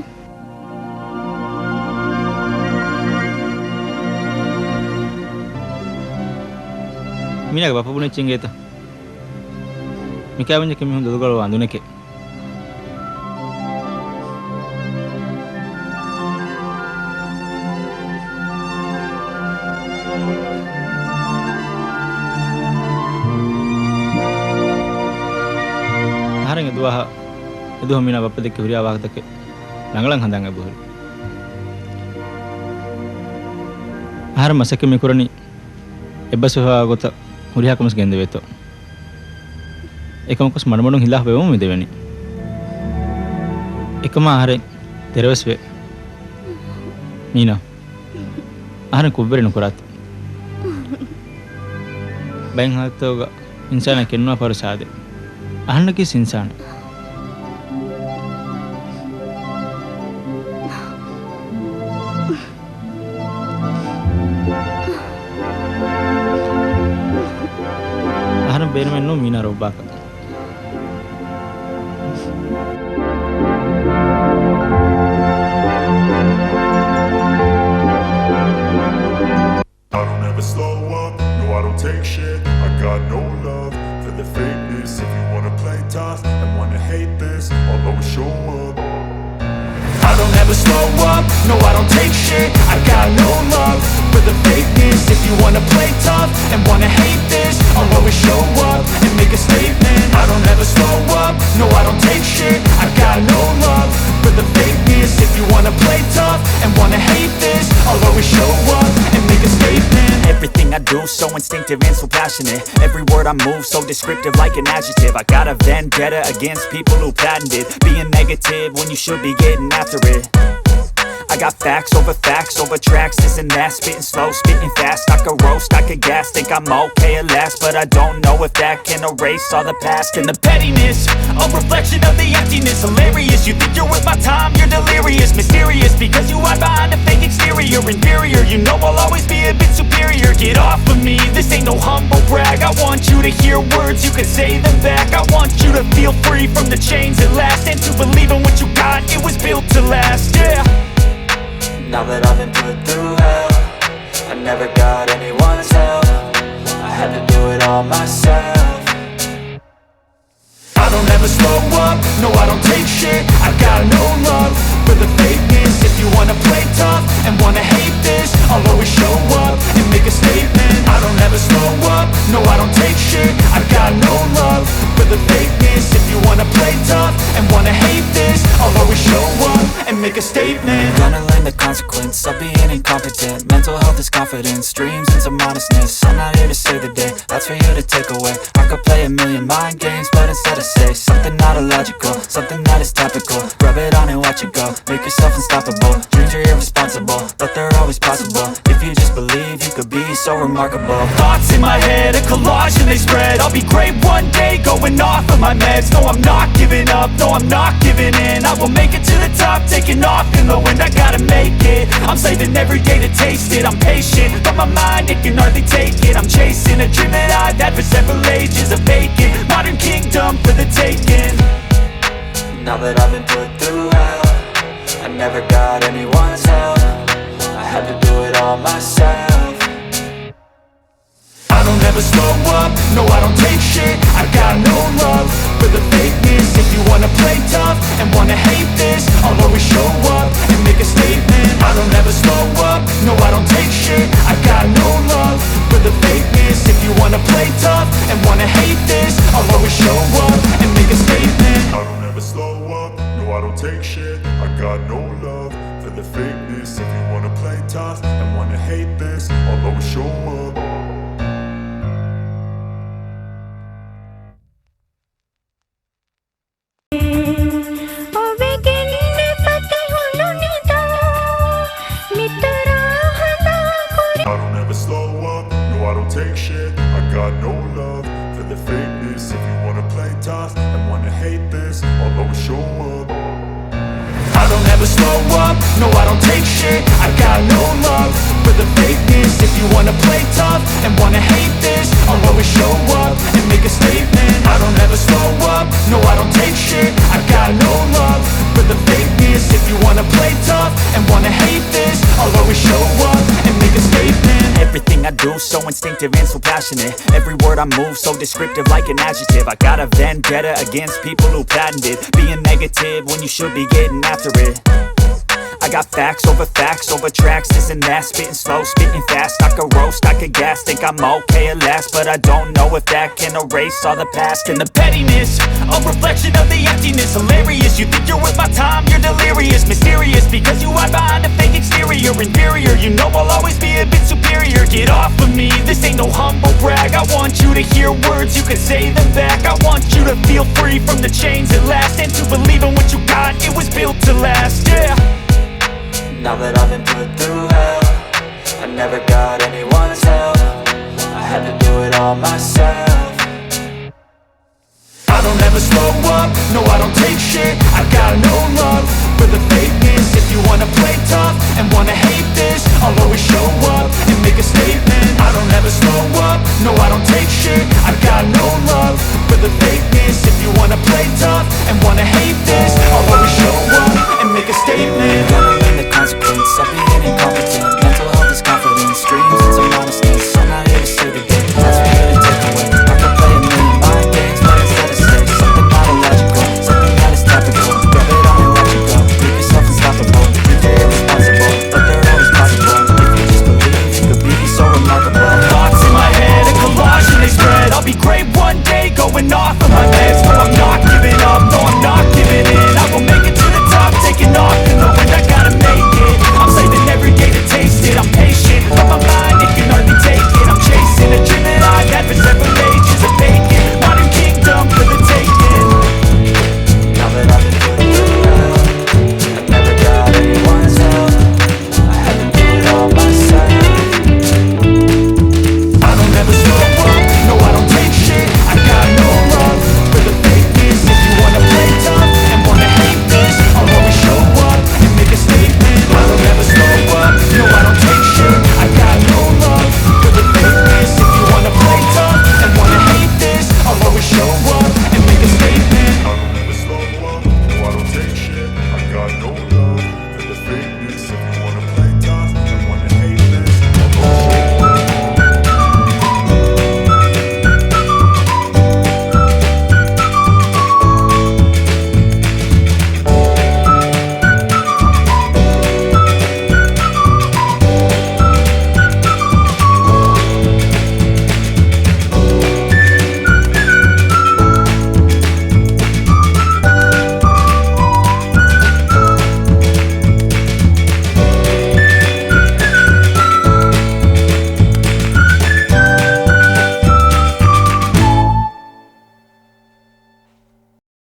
މީނާގެ ބައްޕަ ބުނެއްޗި އިނގޭތަ؟ މިކާވެންޏަކީ މީހުން ދޮދުގަޅުވާ އަނދުނެކޭ. އަހަރެން އެ ދުވަހަށް، އެ ދުވަހު މީނާ ބައްޕަ ދެއްކި ހުރިހާ ވާހަކަތަކެއް ރަނގަޅަށް ހަނދާން އެބަހުރި. އަހަރެން މަސައްކަތް މި ކުރަނީ އެއްބަސްވެފަ ގޮތަށް ހުރިހާ ކަމަސް ގެންދެވޭތޯ. އެކަމަކުސް މަޑުމަޑުން ހިލާފަށް ވެވުމުން މި ދެވެނީ. އެކަމާ އަހަރެން ތެރެވެސް ވޭ. މީނާ، އަހަރެން ކުށްވެރި ނުކުރާތި. ބައެއް ހާލަތުތަކުގަ އިންސާނާ ކެނޑުނުވާ ފަހަރު ސާދެ. އަހަންނަކީ އިންސާނެއް. އަހަރެން ބޭނުމެއްނޫން މީނާ ރޯއްބާކަށް. I don't ever slow up, no, I don't take shit. I got no love for the fakeness. If you wanna play tough and wanna hate this, I'll always show up. I don't ever slow up, no, I don't take shit. I got no love for the fakeness. If you wanna play tough and wanna hate this, I'll always show up and make a statement. I don't ever slow up, no, I don't take shit. I got no love for the fakeness. If you wanna play tough and wanna hate this, I'll always show up and make a statement. Everything I do so instinctive and so passionate. Every word I move so descriptive like an adjective. I got a vendetta against people who patented being negative when you should be getting after it. I got facts over facts over tracks, this and that, spitting slow, spitting fast. I could roast, I could gas, think I'm okay at last, but I don't know if that can erase all the past and the pettiness. A reflection of the emptiness, hilarious. You think you're worth my time, you're delirious, mysterious, because you hide behind a fake exterior, inferior. You know I'll always be a bit superior. Get off of me, this ain't no humble brag. I want you to hear words, you can say them back. I want you to feel free from the chains that last, and to believe in what you got, it was built to last, yeah. Now that I've been put through hell, I never got anyone's help. I had to do it all myself. I don't ever slow up, no, I don't take shit. I got no love for the fakeness. If you wanna play tough and wanna hate this, I'll always show up and make a statement. I don't ever slow up, no, I don't take shit. I got no love for the fakeness. If you wanna play tough and wanna hate this, I'll always show up and make a statement. Gonna learn the consequence of being incompetent. Mental health is confidence, dreams and some honestness. I'm not here to save the day, that's for you to take away. I could play a million mind games, but instead I say something not illogical, something that is topical. Rub it on and watch it go, make yourself unstoppable. Dreams are irresponsible, but they're always possible. If you just believe, you could be so remarkable. Thoughts in my head, a collage and they spread. I'll be great one day, going off of my meds. No, I'm not giving up, no, I'm not giving in. I will make it to the top, taking off in the wind. I gotta make it, I'm saving every day to taste it. I'm patient, but my mind, it can hardly take it. I'm chasing a dream that I've had for several ages. A vacant modern kingdom for the taking. Now that I've been put through hell, I never got anyone's help. I had to do it all myself. I don't ever slow up, no, I don't take shit. I got no love for the fakeness. If you wanna play tough and wanna hate this, I'll always show up and make a statement. I don't ever slow up, no, I don't take shit. I got no love for the fakeness. If you wanna play tough and wanna hate this, I'll always show up and make a statement. I don't ever slow up, no, I don't take shit. I got no love for the fakeness. If you wanna play tough and wanna hate this, I'll always show up. Shit, I got no love for the fakeness. If you wanna play tough and wanna hate this, I'll always show up. I don't ever slow up, no, I don't take shit. I got no love for the fakeness. If you wanna play tough and wanna hate this, I'll always show up and make a statement. I don't ever slow up, no, I don't take shit. I got no love for the fakeness. If you wanna play tough and wanna hate this, I'll always show up and make a statement. Everything I do so instinctive and so passionate. Every word I move so descriptive like an adjective. I got a vendetta against people who patented being negative when you should be getting after it. I got facts over facts over tracks, this and that. Spitting slow, spitting fast. I could roast, I could gas. Think I'm okay at last, but I don't know if that can erase all the past. And the pettiness, a reflection of the emptiness. Hilarious, you think you're worth my time, you're delirious. Mysterious, because you hide behind a fake exterior. Inferior, you know I'll always be a bit superior. Get off of me, this ain't no humble brag. I want you to hear words, you can say them back. I want you to feel free from the chains at last, and to believe in what you got, it was built to last, yeah. Now that I've been put through hell, I never got anyone's help. I had to do it all myself. I don't ever slow up, no, I don't take shit. I got no love for the fakeness. If you wanna play tough and wanna hate this, I'll always show up and make a statement. I don't ever slow up, no, I don't take shit. I got no love for the fakeness. If you wanna play tough and wanna hate this, I'll always show